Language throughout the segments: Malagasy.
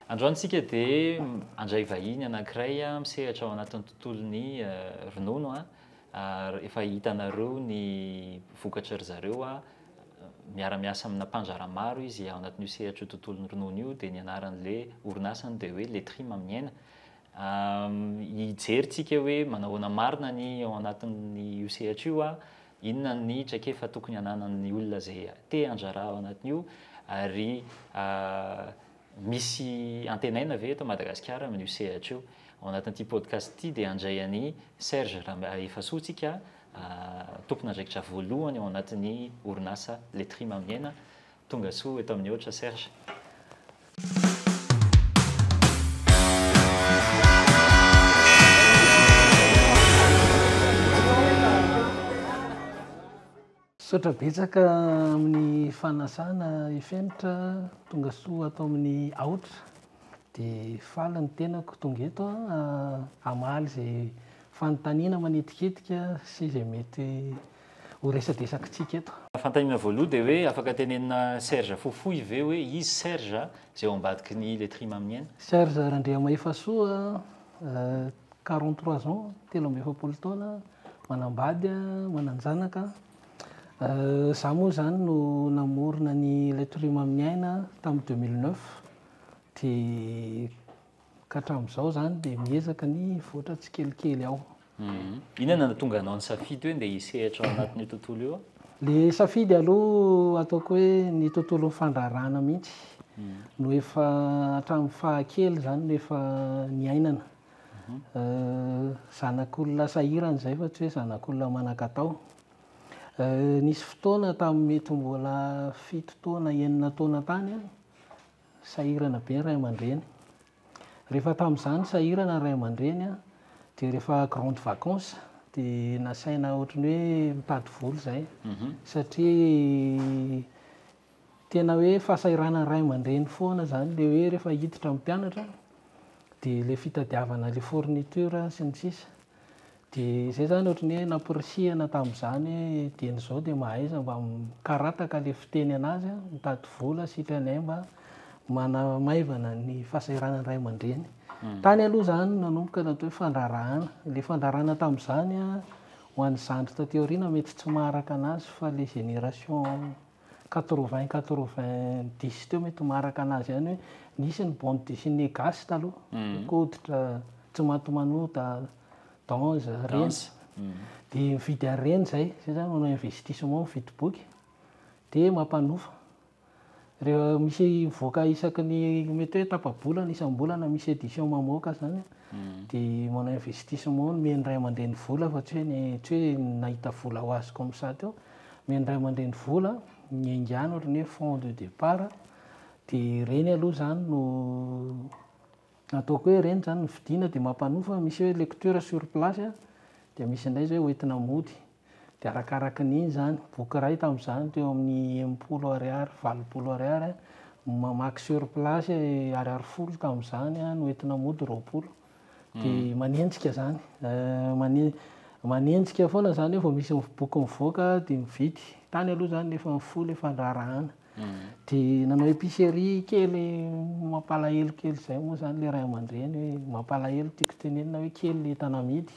Androany isika dia handray vahiny anankiray misehatra ao anatin'ny tontolon'ny ronono ary efa hitanareo ny vokatry ry zareo, miara-miasa amina mpandraharaha maro izy ao anatin'io sehatry io tontolon'ny ronono io dia ny anaran'ilay orinasany dia hoe Laiterie Maminiaina. Hijery tsika hoe manao ahoana marina ny ao anatin'io sehatra io, inona ny traikefa tokony hananan'ny olona izay te handraharaha ao anatin'io ary misy antenaina ve eto Madagasikara amin'io sehatra io. Ao anatin'ity podcast ity dia handray an'i Serge Rahefasoa tsika, tompon'andraikitra voalohany ao anatin'ny orinasa Laiterie Maminiaina. Tonga soa eto amin'ny Aotra Serge. Misaotra betsaka amin'ny fanasana i Fenitra, tonga soa ato amin'ny Aotra. Dia faly ny tenako tonga eto hamaly izay fanontaniana manitikitika sy izay mety ho resadresakitsika eto. Fanontaniana voaloha dia hoe afaka tenenina Serge fohifohy ve hoe izy Serge izay ao ambadiky ny Laiterie Maminiaina? Serge Randriamahefasoa, 43 ans, 43 taona, manambady, manan-janaka. Izaho moa izany no namorona ny Laiterie Maminiaina tamin'ny 2009 dia Ka hatramin'izao izany dia miezaka ny hivoatra tsikelikely aho. Inona no nahatonga anao nisafidy hoe ndeha hisehatra ao anatin'io tontolo io? Le safidy aloha ataoko hoe ny tontolon'ny fandraharahana mihitsy no efa hatramin'ny fahakely izany no efa niainana. Zanak'olona sahirana izay fa tsy hoe zanak'olona manan-katao. Nisy fotoana tamin'ny mety mbola fito taona enina taona tany aho, Sahirana be ny ray aman-dreny. Rehefa tamin'izany sahirana ny ray aman-dreny dia rehefa grande vacance dia nasaina ohatran'ny hoe mitady vola izahay satria tena hoe fahasahiranan'ny ray aman-dreny foana izany ilay hoe rehefa hiditra ny mpianatra dia ilay fitadiavana ilay fourniture sy ny sisa. Dia izay izany ohatran'ny hoe namporisihana tamin'izany hoe dieny izao dia mahaiza mba mikarataka ilay fiteny an'azy, mitady vola sitranay mba manamaivana ny fahasahiranan'ny ray aman-dreny. Tany aloha izany no nanomboka ny atao hoe fandraharahana. Ilay fandraharahana tamin'izany ho an'ny zandry taty aoriana mety tsy maharaka an'azy fa ilay génération quatre-vingt, quatre-vingt-dix teo mety maharaka an'azy ihany hoe nisy ny bande dessinée gasy taloha, Koditra, Tsimatimanota, Danz, reny. Dia mividy an'ireny izay, izay izany manao investissement mividy boky dia mampanofa. Rehefa misy mivoaka isaky ny mety hoe tapa-bolana isam-bolana misy édition mamoaka izany dia manao investissement nomen'ny ray aman-dreny vola fa tsy hoe ny tsy hoe nahita vola ho azy comme ça teo. Nomen'ny ray aman-dreny vola, niainga any ohatran'ny hoe fonds de départ dia ireny aloha izany no Ataoko hoe ireny izany no vidiana dia mampanofa, misy hoe lecture sur place dia misy indray izay hoentina mody. Dia arakaraky ny iny izany, boky iray tamin'izany teo amin'ny 60 ariary, 80 ariary, mamaky sur place ariary folo tamin'izany, ny hoentina mody 20. Dia manenjika izany, manenjika foana izany hoe vao misy boky mivoaka dia mividy. Tany aloha izany efa mifoha ilay fandraharahana. Dia nanao épicerie kely mampalahelo kely izay moa izany ilay ray aman-dreny hoe mampalahelo tiako tenenina hoe kely ilay entana amidy.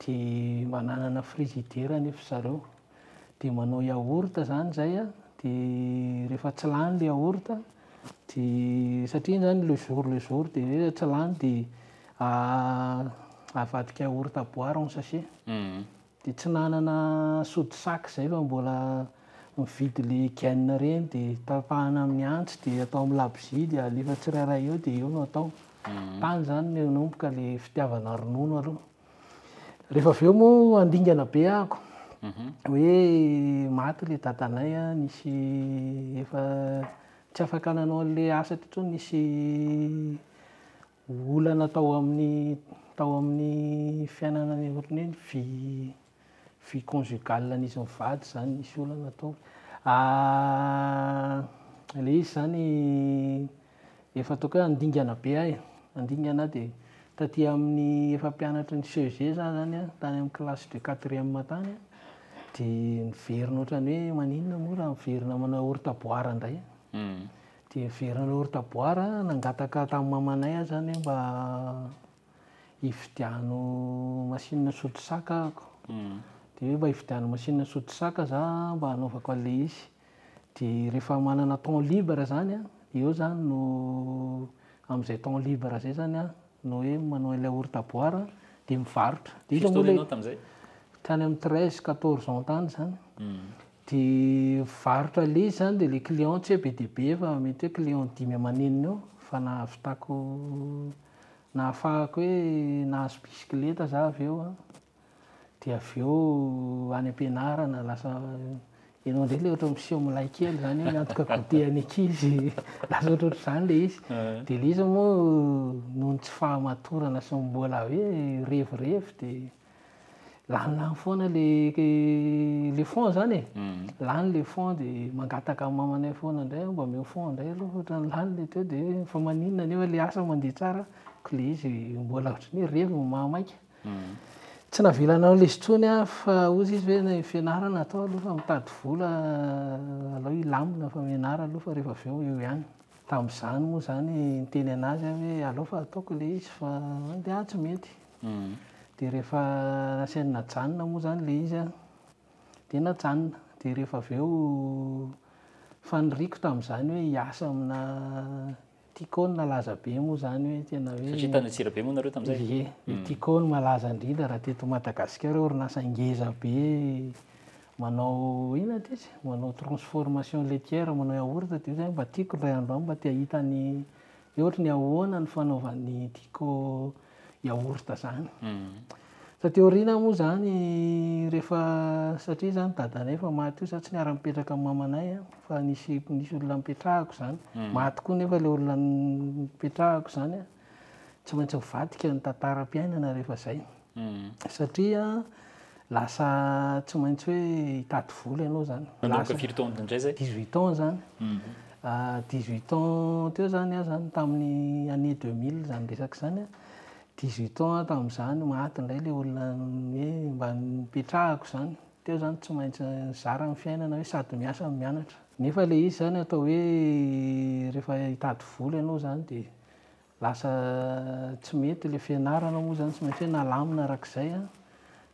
Dia mba nanana frigidaire anefa zareo. Dia manao yaourt izany izay an, dia rehefa tsy lany ilay yaourt dia satria iny izany le jour le jour dia hoe tsy lany dia avadika yaourt à boire en sachet. Dia tsy nanana sody sac izay fa mbola mividy le gaine ireny dia tapahana amin'ny antsy dia atao amin'ny labozia dia alefa tsirairay eo dia eo no atao. Tany izany no nanomboka le fitiavana ronono aloha. Rehefa avy eo moa handingana be ahako hoe maty le dadanay an, nisy efa tsy afaka nanao an'le asa teo intsony, nisy Olana tao amin'ny tao amin'ny fiainana ny ohatran'ny hoe ny vie vie conjugale an'izy mivady izany nisy olana tao. Ilay izy izany efa ataoko hoe handingana be aho e, handingana aho dia taty amin'ny efa mpianatry ny CEG za zany an, tany amin'ny classe de quatrième tany an, dia niverina ohatran'ny hoe maninona moa raha miverina manao yaourt à boire indray. Dia niverina yaourt à boire, nangataka tamin'ny mamanay aho zany hoe mba hividiano machine sotro-saka ahako. Dia hoe mba hividiano machine sotro-saka za mba hanaovako an'ilay izy. Dia rehefa manana temps libre zany an, eo zany no amin'izay temps libre zay zany an no hoe manao an'ilay yaourt à boire dia mivarotra. Dia Firy iza moa taona ilay ianao tamin'izay? tany amin'ny 13, 14 ans tany zany. Dia mivarotra ilay izy zany dia ilay client tsy hoe be dia be fa mety hoe client dimy aman'enina eo fa nahavitako nahafahako hoe nahazo bisikileta za avy eo an. Dia avy eo any am-pianarana lasa ianao indray ilay ohatran'ny miseho milay kely zany hoe miantoka goûter an'ny ankizy, lasa ohatrohatr'izany ilay izy. Dia ilay izy moa noho ny tsy fahamatorana sy ny mbola hoe revirevy dia lanilany foana ilay ilay fonds zany e. Lany ilay fonds dia mangataka amin'ny mamanay foana indray aho mba omeo fonds indray aloha fa ohatran'ny lany ilay teo dia fa maninona nefa ilay asa mandeha tsara ko ilay izy mbola ohatran'ny hoe revy no mahamaika. Tsy navela hanao ilay izy intsony aho fa hozy izy hoe ny fianarana atao aloha fa mitady vola aleo hilamina fa mianara aloha fa rehefa avy eo eo ihany. Tamin'izany moa izany niteny an'azy aho hoe aleo fa ataoko ilay izy fa dia ah tsy mety. Dia rehefa nasainy najanona moa izany ilay izy an, dia najanona. Dia rehefa avy eo faniriako tamin'izany hoe hiasa amina Tiko no nalaza be moa izany hoe tena hoe. Satria tany Antsirabe moa nareo tamin'izay? Ie, ny Tiko no malaza indrindra raha teto Madagasikara, orinasa ngeza be manao inona ity izy? Manao transformation laitière, manao yaourt, dia io izany mba tiako indray andro any mba te hahita ny hoe ohatry ny ahoana ny fanaovan'ny Tiko yaourt zany. Taty aoriana moa zany rehefa satria zany dadanay efa maty io za tsy niara-nipetraka amin'ny mamanay an, fa nisy nisy olona nipetrahako zany, maty koa nefa ilay olona nipetrahako zany an, tsy maintsy mivadika ny tantaram-piainana rehefa zay, satria lasa tsy maintsy hoe hitady vola ianao zany. Nanomboka firy taona indray zay? 18 ans zany. 18 ans teo zany aho zany tamin'ny année 2000 zany resaka zany an. 18 ans aho tamin'izany, maty indray ilay olona hoe mba nipetrahako zany. Teo zany tsy maintsy nizara ny fiainana hoe sady miasa no mianatra. Nefa ilay izy zany atao hoe rehefa hitady vola ianao zany dia lasa tsy mety ilay fianarana moa zany, tsy maintsy hoe nalamina arak'izay an.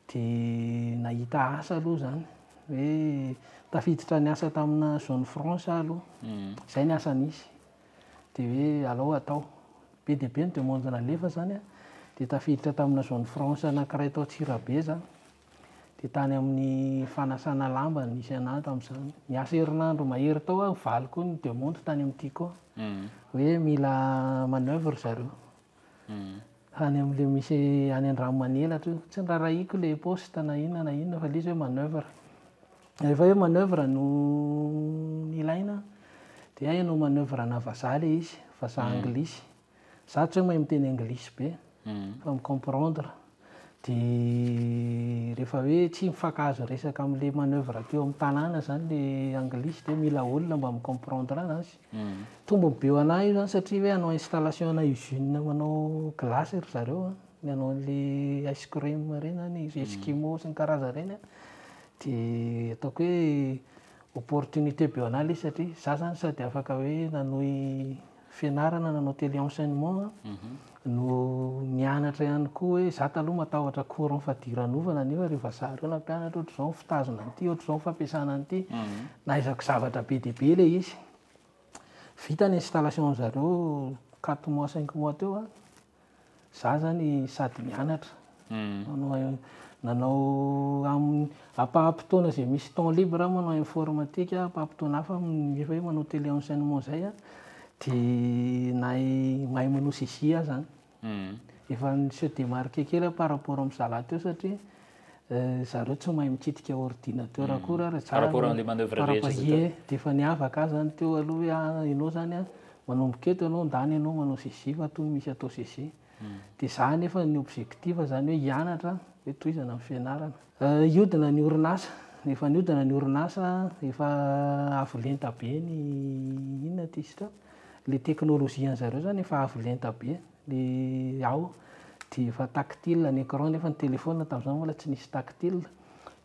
Dia nahita asa aloha zany, hoe tafiditra niasa tamina zone franche aho aloha, izay ny asa nisy. Dia hoe alao atao. Be dia be ny demande nalefa zany an, dia tafiditra tamina zone franche anankiray tao Antsirabe za, dia tany amin'ny fanasana lamba no nisy anah tamin'izany. Niasa herinandro mahery tao aho, nivaly koa ny demande tany amin'ny Tiko, hoe mila manoeuvre zareo. Any amin'ilay misy any Andranomanelatra io. Tsy niraharahiako ilay poste na inona na inona fa ilay izy hoe manoeuvre. Rehefa hoe manoeuvre no nilaina dia hay hanao manoeuvre ana vazaha ilay izy, vazaha anglisy. Za tsy hoe mahay miteny anglisy be fa mi-comprendre. Dia rehefa hoe tsy mifankahazo resaka amin'ilay manoeuvre teo amin'ny tanàna izany ilay anglisy dia mila olona mba mi-comprendre anazy. Tombony be ho an'ahy io izany satria hoe hanao installation ana usine manao glace ry zareo an, ny hanao an'ilay ice cream ireny izany, eskimo sy ny karazany ireny an, dia ataoko hoe opportunité be ho an'ahy ilay izy satria za izany sady afaka hoe nanohy fianarana nanao télé enseignement no nianatra ihany koa hoe za taloha matahotra courant fadiranovana nefa reo vazaha reo nampianatra ohatr'izao ny fitazona an'ity, ohatr'izao ny fampiasana an'ity, nahaizako zavatra be dia be ilay izy. Vita ny installation zareo quatre mois cinq mois teo an, za zany sady mianatra, nanao nanao amin'ny ampaham-potoana izay misy temps libre aho manao informatique, ampaham-potoana hafa efa hoe manao télé enseignement zay an, dia nahay mahay manao saisie aho zany. Efa ni-se démarquer kely aho par rapport amin'ny zalahy teo satria zareo tsy mahay mikitika ordinateur akory ary Par rapport amin'ilay manoeuvre rehetra izay Ie, dia efa niavaka aho zany teo aloha hoe ah ianao zany an, manomboka eto ianao, ndany ianao manao saisie fa toa misy atao saisie. Dia za nefa ny objectif zany hoe hianatra, hoe tohizana ny fianarana. Hiodina ny orinasa, efa niodina ny orinasa, efa avo lenta be ny inona ty izy teo, le technologie an'zareo zany efa avo lenta be le ao, dia efa tactile ny écran nefa ny téléphone tamin'izany mbola tsy nisy tactile.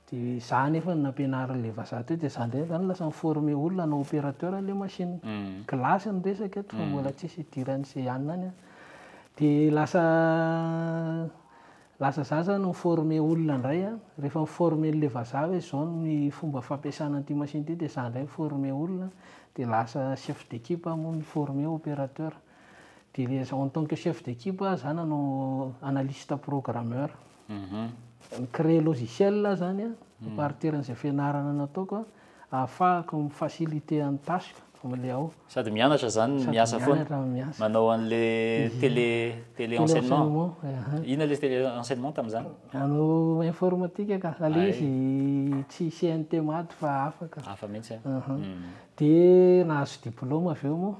Dia za nefa no nampianarin'ilay vazaha teo dia za indray zany lasa mi-former olona hanao opérateur an'ilay machine. Glace ny resaka eto fa mbola tsisy idiran'izay anona any an. Dia lasa lasa za zany mi-former olona indray an, rehefa mi-former an'ilay vazaha hoe izao ny fomba fampiasana an'ity machine ity dia za indray mi-former olona dia lasa chef d'équipe aho moa mi-former opérateur. Dia ilay en tant que chef d'équipe aho za nanao analyste programmeur. Mi-créer logiciel aho zany an, à partir an'izay fianarana nataoko an, ahafahako mi-faciliter ny tâche-ko amin'ilay ao. Sady mianatra zany Sady miasa foana. mianatra no miasa. Manao an'le télé télé enseignement. Télé-enseignement, Inona le télé enseignement tamin'izany? Hanao informatique ka, le Ay. izy tsy CNT maty fa hafa ka. Hafa mihitsy. Dia nahazo diplôme avy eo moa.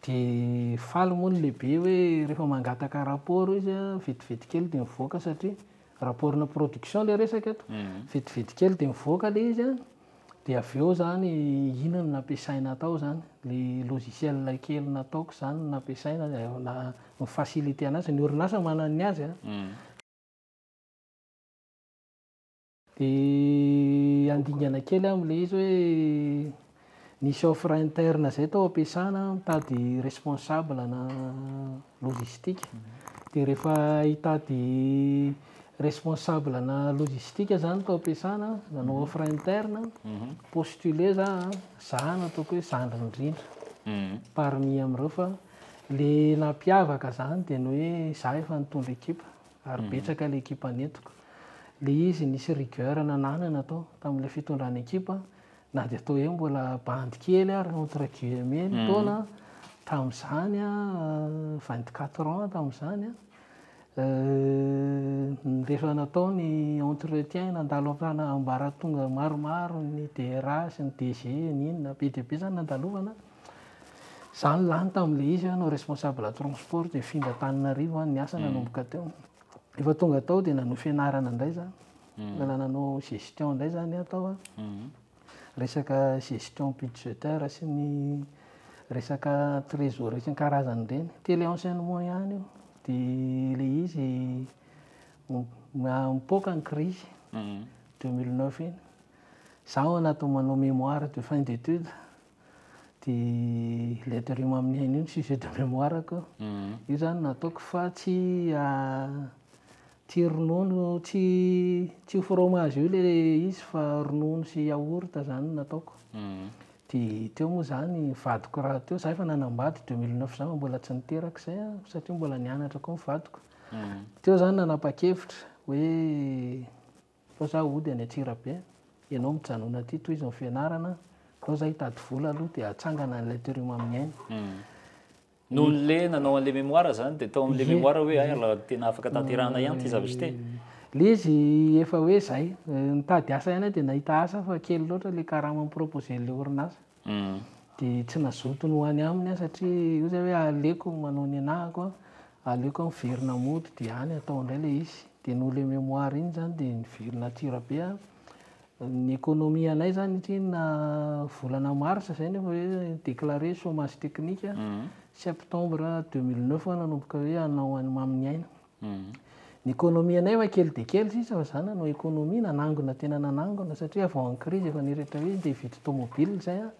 Dia faly moa ny lehibe hoe rehefa mangataka rapport izy an, vetivety kely dia mivoaka satria rapport-na production le resaka eto. Vetivety kely dia mivoaka le izy an, dia avy eo zany iny no nampiasaina tao zany, le logiciel kely nataoko zany no nampiasaina na mi-faciliter anazy, ny orinasa manana ny azy an. Dia handingana kely aho amin'ilay izy hoe nisy offre interne zay tao am-piasana mitady responsable na logistique. Dia rehefa hitady responsable na logistique zany tao am-piasana, nanao offre interne, postuler za, za nataoko hoe zandriny indrindra parmi amin'ireo fa le nampiavaka zany dia ny hoe za efa nitondra ekipa ary betsaka le ekipa nentiko. Le izy nisy rigueur nananana tao tamin'ilay fitondrana ekipa na dia atao hoe mbola bandy kely ary entre guillemets ny taona tamin'izany an, 24 ans tamin'izany an. Rehefa natao ny entretien nandalo ambaratonga maromaro ny DRH sy ny DG ny inona be dia be zany nandalovana. Za no lany tamin'ilay izy hanao responsable transport dia nifindra Antananarivo aho niasa nanomboka teo. Rehefa tonga tao dia nanao fianarana indray za. Mbola nanao gestion indray zany aho tao an. Resaka gestion budgétaire sy ny resaka trésorerie sy ny karazany ireny. Télé enseignement ihany io. Dia ilay izy mipoaka ny crise 2009 iny. Za ao anatin'ny manao mémoire de fin d'étude. Dia lettre io amin'ny aina io ny sujet de mémoire-ko. Io zany nataoko fa tsy tsy ronono, tsy tsy fromage io le izy fa ronono sy yaourt zany no nataoko. Dia teo moa zany vadiko raha teo, za efa nanambady 2009 za fa mbola tsy niteraka izay an, satria mbola nianatra koa ny vadiko. Teo zany nanapa-kevitra hoe aleo za hody any Antsirabe, ianao mijanona aty tohizo ny fianarana, aleo za hitady vola aloha dia hatsangana ny lettre amin'ny aina. Noho le nanao an'le mémoire zany dia tao amin'le mémoire hoe ay la tena afaka tanterahana ihany ity zavatra ity. Le izy efa hoe zay, nitady asa ihany aho dia nahita asa fa kely loatra le karama mi-proposer-n'le orinasa. Dia tsy nazoto ny ho any aminy aho satria io zay hoe aleoko manao ny anahako an, aleoko aho miverina mody dia any atao indray le izy. Dia noho le mémoire iny zany dia niverina Antsirabe aho. Ny économie anay zany ity na volana mars zay nefa hoe déclaré chômage technique septembre 2009 aho nanomboka hoe hanao any Maminy Aina. Ny économie anay efa kely dia kely sisa fa za nanao économie nanangona tena nanangona satria avant ny crise efa nieritreritra hoe andeha hividy tomobile zay aho.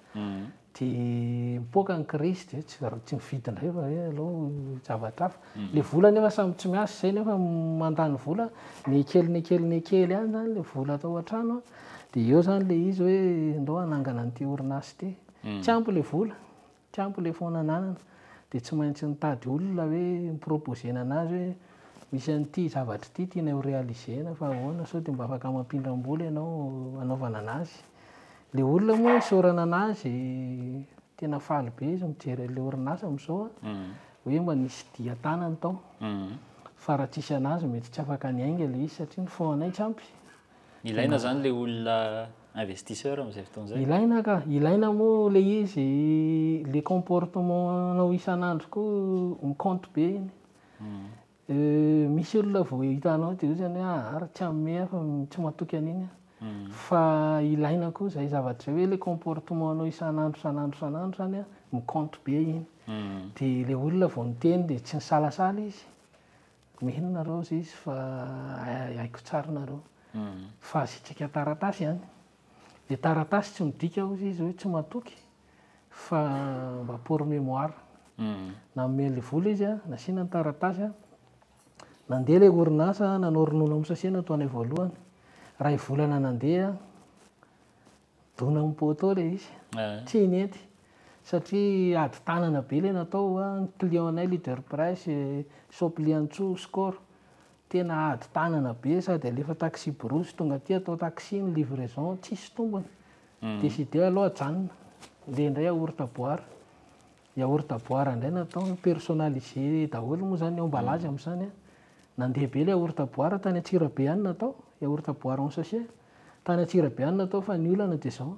Dia mipoaka ny crise dia tsy tsy mividy indray fa hoe aleo zavatra hafa. Le vola nefa samy tsy miasa izay nefa mandany vola, ny kely ny kely ny kely ihany zany le vola atao an-trano an. Dia eo zany le izy hoe ndao hanangana an'ity orinasa ity. Tsy ampy le vola, tsy ampy le fonds nananana. Dia tsy maintsy nitady olona hoe mi-proposer-na anazy hoe misy an'ity zavatra ity tianay ho réaliser-na fa ahoana sao dia mba afaka mampindram-bola ianao hanaovana anazy. Le olona moa isaorana anazy tena faly be izy mijery an'ilay orinasa amin'izao an, hoe mba nisy dian-tanany tao. Fa raha tsisy anazy mety tsy afaka niainga ilay izy satria ny fonds anay tsy ampy. Ilaina zany le olona investisseur amin'izay fotoana izay? Ilaina ka, ilaina moa le izy, le comportement anao isan'andro koa mi-compte be iny. Misy olona vao hitanao dia ohatrany hoe ah ary tsy hanome aho fa tsy matoky an'iny aho. Fa ilaina koa izay zavatra izay hoe le comportement anao isan'andro isan'andro isan'andro zany an, mi-compte be iny. Dia le olona vao niteny dia tsy nisalasala izy, mino nareo hozy izy fa haiko tsara nareo. Fa asiantsika taratasy ihany. Ilay taratasy tsy midika hozy izy hoe tsy matoky fa mba pour mémoire. Nanome an'ilay vola izy, nasiana ny taratasy, nandeha ilay orinasa nanao ronono amin'ny sachet nataonay voalohany. Iray volana nandeha, dona amin'ny poteau ilay izy, tsy nety satria ady tanana be ilay natao, ny client-nay Leader Price, Shop Liantsoa, Score. Tena ady tanana be sady alefa taxi brousse tonga aty atao taxi ny livraison tsisy tombony. Décider aloha ajanona. Ndeha indray yaourt à boire. Yaourt à boire indray natao personnalisé daholo moa zany ny emballage amin'izany an. Nandeha be ilay yaourt à boire tany Antsirabe any natao, yaourt à boire en sachet. Tany Antsirabe any natao fa ny olana dia izao,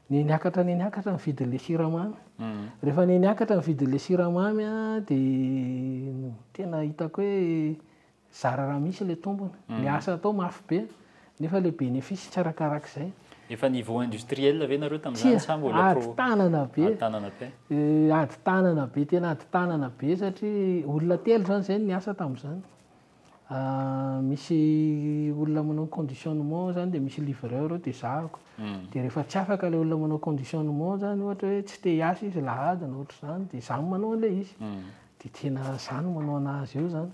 niha-niakatra niha-niakatra ny vidin'ilay siramamy. Rehefa niha-niakatra ny vidin'ilay siramamy an, dia tena hitako hoe zara raha misy ilay tombony. Ilay asa atao mafy be, nefa ilay bénéfice tsy arakarak'izay. Efa niveau industriel ve nareo tamin'izany sa mbola pro? Ady tanana be. Ady tanana be. Ady tanana be, tena ady tanana be satria olona telo izany izay no niasa tamin'izany. Misy olona manao conditionnement zany dia misy livreur eo dia zahako. Dia rehefa tsy afaka ilay olona manao conditionnement zany ohatra hoe tsy te hiasa izy lahady na ohatr'izany dia izaho no manao an'ilay izy. Dia tena izaho no manao an'azy eo zany.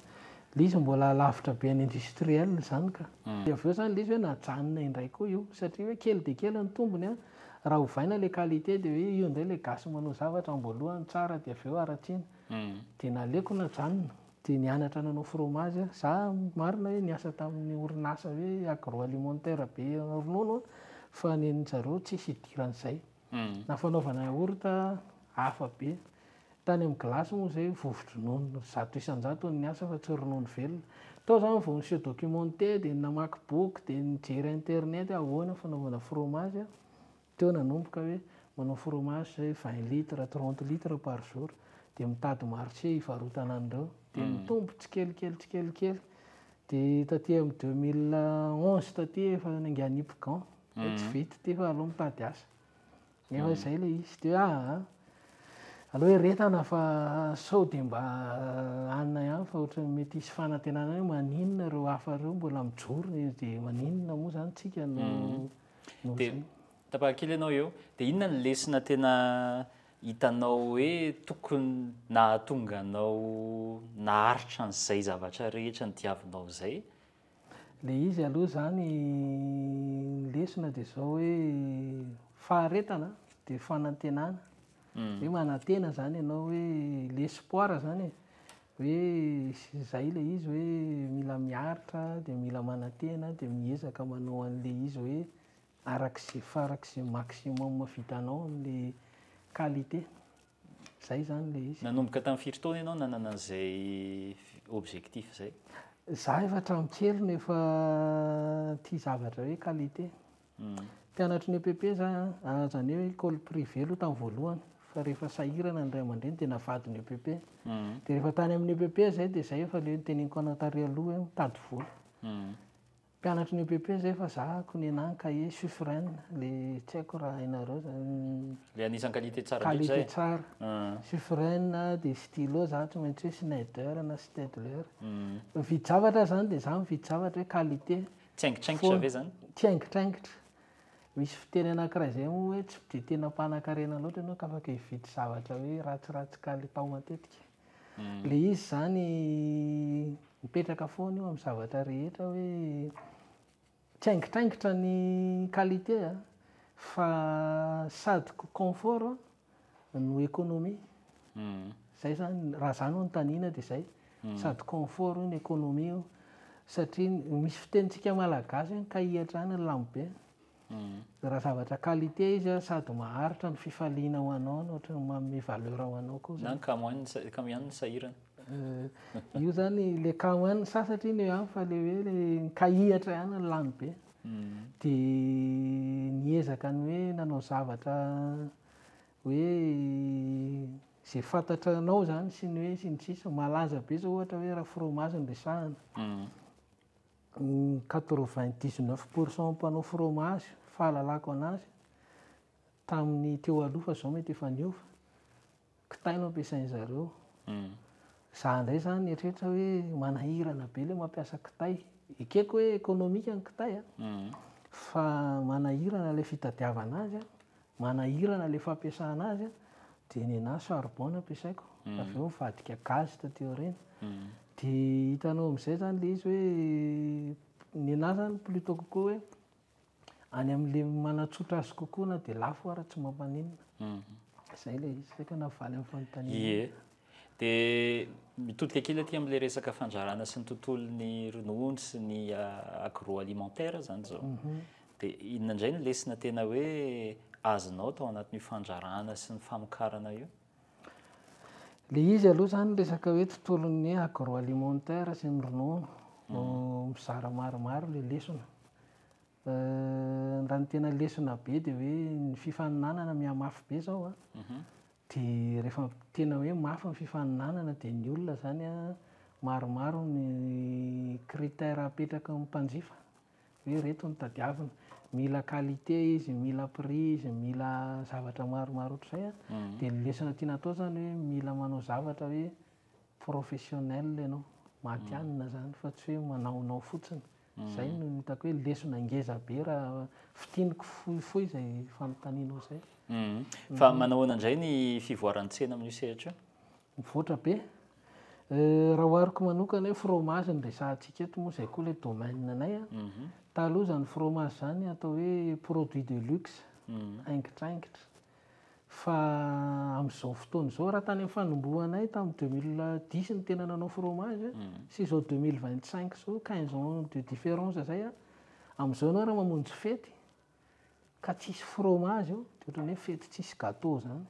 Ilay izy mbola lavitra be an'ny industriel izany ka. Dia avy eo zany ilay izy hoe najanona indray koa io satria hoe kely dia kely ny tombony an, raha ovaina ilay qualité dia hoe io indray ilay gasy manao zavatra am-boalohany tsara dia avy eo haratsiana. Dia naleoko najanona. Dia nianatra nanao fromage aho. Za marina hoe niasa tamin'ny orinasa hoe agroalimentaire be ronono aho fa ny zareo tsisy idiran'izay. Na fanaovana yaourt hafa be. Tany amin'ny glace moa izay vovo-dronono 100% no niasa fa tsy ronono velona. Tao zany vao ni-se documenter dia namaky boky dia nijery internet hoe ahoana fanaovana fromage. Teo nanomboka hoe manao fromage zay 20 litres, 30 litres par jour dia mitady marché hivarotana an'ireo dia mitombo tsikelikely tsikelikely dia taty amin'ny 2011 taty efa nandeha nipy gant hoe tsy vita ity fa aleo mitady asa nefa izay ilay izy dia hoe aa aleo eretana fa sao dia mba hanina ihany fa ohatran'ny mety hisy fanantenana hoe maninona ireo hafa ireo mbola mijoro dia maninona moa izany tsika no Dia tapaka kely ianao eo. Dia inona ny lesona tena hitanao hoe tokony nahatonga anao naharitra an'izay zavatra rehetra nodiavinao izay? Ilay izy aloha izany, ny lesona dia izao hoe faharetana dia fanantenana. Hoe manantena izany ianao hoe l'espoir izany e. Hoe izay ilay izy hoe mila miaritra dia mila manantena dia miezaka manao an'ilay izy hoe arak'izay farak'izay maximum vitanao amin'ilay qualité. Izay izany ilay izy. Nanomboka tamin'ny firy taona ianao nanana an'izay objectif izay? Za efa hatramin'ny kely no efa tia zavatra hoe qualité. Mpianatry ny EPP za an, izany hoe école privée aloha tamin'ny voalohany, fa rehefa sahirana ny ray aman-dreny dia navadin'ny EPP. Dia rehefa tany amin'ny EPP zay dia zay efa le noteneniko anao tary aloha hoe mitady vola. Mpianatry ny EPP zay fa za ko nenahy ny cahier Suffren, le tsy haiko raha hainareo zany. Le anisan'ny qualité tsara indrindra zay. Qualité tsara. Suffren dia stylo za tsy maintsy hoe Schneider na Staedtler. Mividy zavatra zany dia za mividy zavatra hoe qualité. Tsaingitraingitra ve zany? Tsaingitraingitra. Misy fiteny anankiray izay moa hoe tsy dia tena mpanankarena loatra ianao ka afaka hividy zavatra hoe ratsiratsy kalitao matetika. Ilay izy izany mipetraka foana io amin'ny zavatra rehetra hoe tsaingitraingitra ny qualité a, fa sady confort no économie. Zay zany, raha za no anontaniana dia zay. Sady confort io no économie io. Satria misy fitenintsika malagasy hoe ny kahie hatrany ny lamo be. Raha zavatra qualité izy an, sady maharitra no fifaliana ho anao no ohatran'ny manome valeur ho anao koa zany. Na ny kamo ihany, kamo ihany no sahirana. Io zany le kamo ihany ny sasatra iny eo ihany fa le hoe le ny kahihatra ihany no lany be. Dia niezaka ny hoe nanao zavatra hoe izay fantatranao zany sy ny hoe sy ny sisa. Malaza be zao ohatra hoe raha fromage no resahana. Ny 99% mpanao fromage, fahalalako anazy, tamin'ny teo aloha fa zao mety efa niova, kitay no ampiasain-dry zareo. Za indray zany nieritreritra hoe manahirana be le mampiasa kitay. Ekeko hoe économique ny kitay a, fa manahirana ilay fitadiavana azy a, manahirana ilay fampiasana azy a, dia nenahy charbon no ampiasaiko, avy eo nivadika gaz taty aoriana. Dia hitanao amin'izay izany ilay izy hoe nenahy izany plutôt kokoa hoe any amin'ilay manatsotra azy kokoa na dia lafo ara tsy mampaninona. Izay ilay izy, saika navaly amin'ny fanontaniana. Ie. Dia mitodika kely aty amin'ilay resaka fandrarana sy ny tontolon'ny ronono sy ny agroalimentaire izany izao. Dia inona indray ny lesona tena hoe azonao tao anatin'io fandrarana sy ny famokarana io? Ilay izy aloha izany resaka hoe tontolon'ny agroalimentaire sy ny ronono, mizara maromaro ilay lesona. Raha ny tena lesona be dia hoe ny fifaninanana mihamafy be izao an, dia rehefa tena hoe mafy ny fifaninanana dia ny olona izany an, maromaro ny critère apetraky ny mpanjifa hoe ireto no tadiavina. Mila qualité izy, mila prix izy, mila zavatra maromaro ohatr'izay an. Dia ny lesona tiana atao izany hoe mila manao zavatra hoe professionnel ianao, matihanina izany fa tsy hoe manaonao fotsiny. Izay no hitako hoe lesona ngeza be raha fintiniko fohifohy izay fanontanianao izay. Fa manahoana indray ny fivoaran'ny tsena amin'io sehatra io? Mivoatra be. Raha ohariko manokana hoe fromage no resahantsika eto moa izay koa ilay domaine anay an. Taloha izany fromage izany atao hoe produit de luxe, haingitraingitra. Fa amin'izao fotoana izao, raha tany amin'ny fanombohanay tamin'ny 2010 no tena nanao fromage sy izao 2025 izao, 15 ans de différence izay an, amin'izao ianao raha mamonjy fety ka tsisy fromage eo dia ohatran'ny hoe fety tsisy gâteau izany.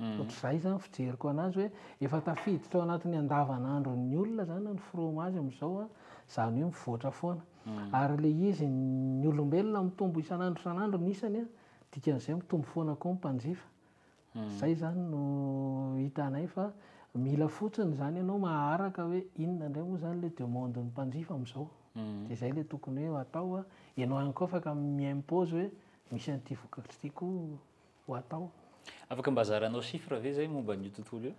Ohatr'izay izany fijeriko an'azy hoe efa tafiditra ao anatin'ny andavanandron'ny olona izany ny fromage amin'izao an, izany hoe mivoatra foana. Ary ilay izy, ny olombelona mitombo isan'andro isan'andro ny isany an, dikan'izay mitombo foana koa ny mpanjifa. Izay izany no hitanay fa mila fotsiny izany ianao maharaka hoe inona indray moa izany ilay demande-n'ny mpanjifa amin'izao. Dia izay ilay tokony hoe atao an, ianao ihany koa afaka mi-impose hoe misy an'ity vokatra ity koa ho atao. Afaka mba zaranao chiffre ve zay momba an'io tontolo io?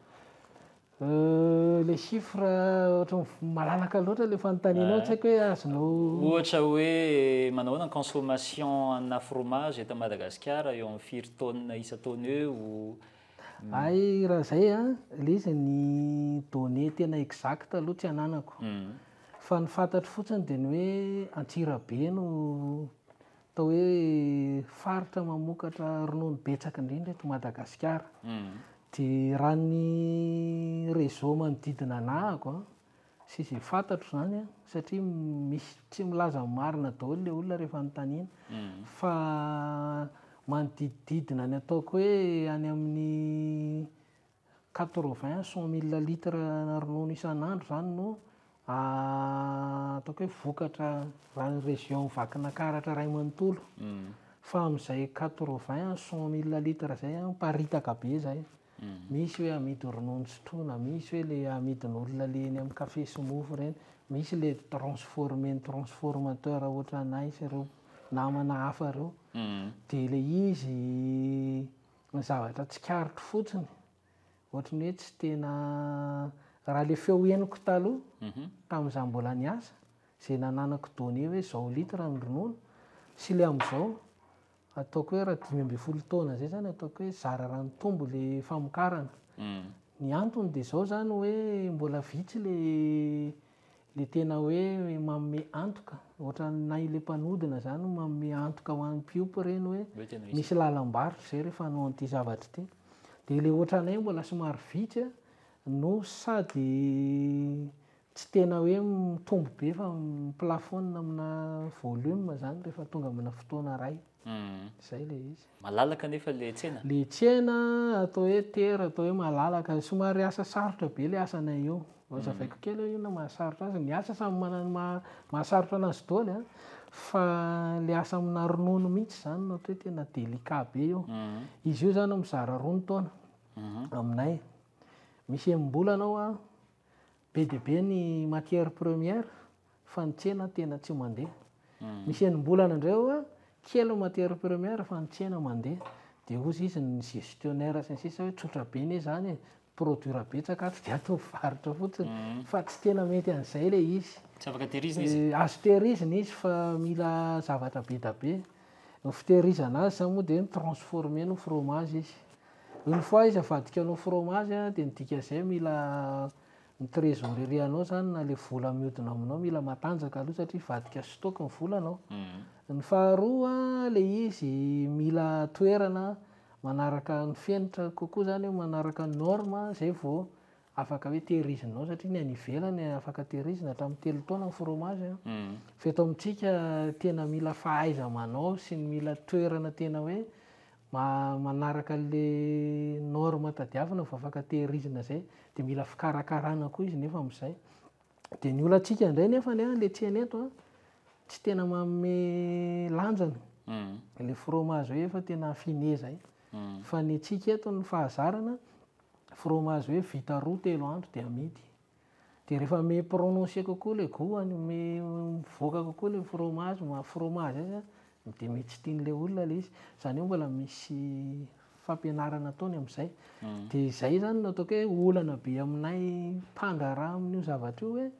Le chiffre ohatran'ny malalaka loatra le fanontanianao, tsy haiko hoe azonao. Ohatra hoe manao ahoana ny consommation ana fromage eto Madagasikara, eo amin'ny firy tonnes isan-taona eo? Hay raha zay an, le izy ny données tena exacte aloha tsy ananako. Fa ny fantatro fotsiny dia ny hoe Antsirabe no Atao hoe faritra mamokatra ronono betsaka indrindra eto Madagasikara. Dia raha ny réseau manodidina anahako an, sy izay fantatro izany an, satria misy tsy milaza ny marina daholo ilay olona rehefa anontaniana, fa manodidididina ny ataoko hoe any amin'ny 80 à 100 mille litres ana ronono isan'andro izany no ataoko hoe vokatra raha ny région Vakinankaratra iray manontolo. Fa amin'izay 80 à 100 mille litres izay miparitaka be izay. Misy hoe amidy ronono sotroina, misy hoe le amidin'olona le eny amin'ny café sy mofo ireny, misy le transformer-n'ny transformateur ohatranay sy ireo namana hafa ireo. Dia ilay izy Ny zavatra tsikaritro fotsiny, ohatry ny hoe tsy tena, raha ilay feo henoko taloha, tamin'izaho mbola niasa, izay nananako donnée hoe izao litre ny ronono, sy ilay amin'izao, ataoko hoe raha 15 taona izay izany ataoko hoe zara raha nitombo ilay famokarana. Ny antony dia izao izany hoe mbola vitsy ilay Le tena hoe manome antoka, ohatran'ny le mpanodina zany manome antoka ho an'ny mpiompy ireny hoe misy lalam-barotra zay rehefa hanao an'ity zavatra ity. Dia le ohatranay mbola somary vitsy no sady tsy tena hoe mitombo be fa mi-plafonne amina volume zany rehefa tonga amina fotoana iray. Zay le izy. Malalaka anefa le tsena? Le tsena atao hoe tery, atao hoe malalaka, somary asa sarotra be le asanay io. Hazavaiko kely hoe inona mahasarotra azy. Ny asa samy manana ny mahasarotra anazy daholo an, fa le asa amina ronono mihitsy zany no atao hoe tena délicat be io. Izy io zany mizara roa ny taona aminay. Misy enim-bolana ao an, be dia be ny matière première fa ny tsena tena tsy mandeha. Misy enim-bolana indray ao an, kely ny matière première fa ny tsena mandeha. Dia hozy izy ny gestionnaire sy ny sisa hoe tsotra be anie zany e, produire betsaka ato dia atao varotra fotsiny fa tsy tena mety an'izay ilay izy. Tsy afaka tehirizina izy? Azo tehirizina izy fa mila zavatra be da be. Ny fitehirizana azy izany moa dia mi-transformer ny fromage izy. Une fois izy avadika anao fromage dia ny dikan'izay mila ny trésorerie anao izany na ilay vola mihodina aminao mila matanjaka aloha satria hivadika stock ny volanao. Ny faharoa ilay izy mila toerana manaraka ny fenitra kokoa izany hoe manaraka ny norme izay vao afaka hoe tehirizinao satria ny any ivelany afaka tehirizina hatramin'ny 3 taona ny fromage an. Fa eto amintsika tena mila fahaiza-manao sy ny mila toerana tena hoe manaraka an'le norme tadiavina vao afaka tehirizina izay, dia mila fikarakarana koa izy nefa amin'izay. Dia ny olantsika indray nefany an, le tsena eto an, tsy tena manome lanjany le fromage hoe efa tena affiné izay. Fa ny antsika eto ny fahazarana, fromage hoe vita 2, 3 andro dia amidy. Dia rehefa mi prononcer kokoa le goût-ny, mivoaka kokoa le fromage, maha fromage azy an, dia mety tsy tian'ilay olona ilay izy. Izany hoe mbola misy fampianarana ataony amin'izay. Dia izay izany no ataoko hoe olana be aminay mpandraharaha amin'io zavatra io hoe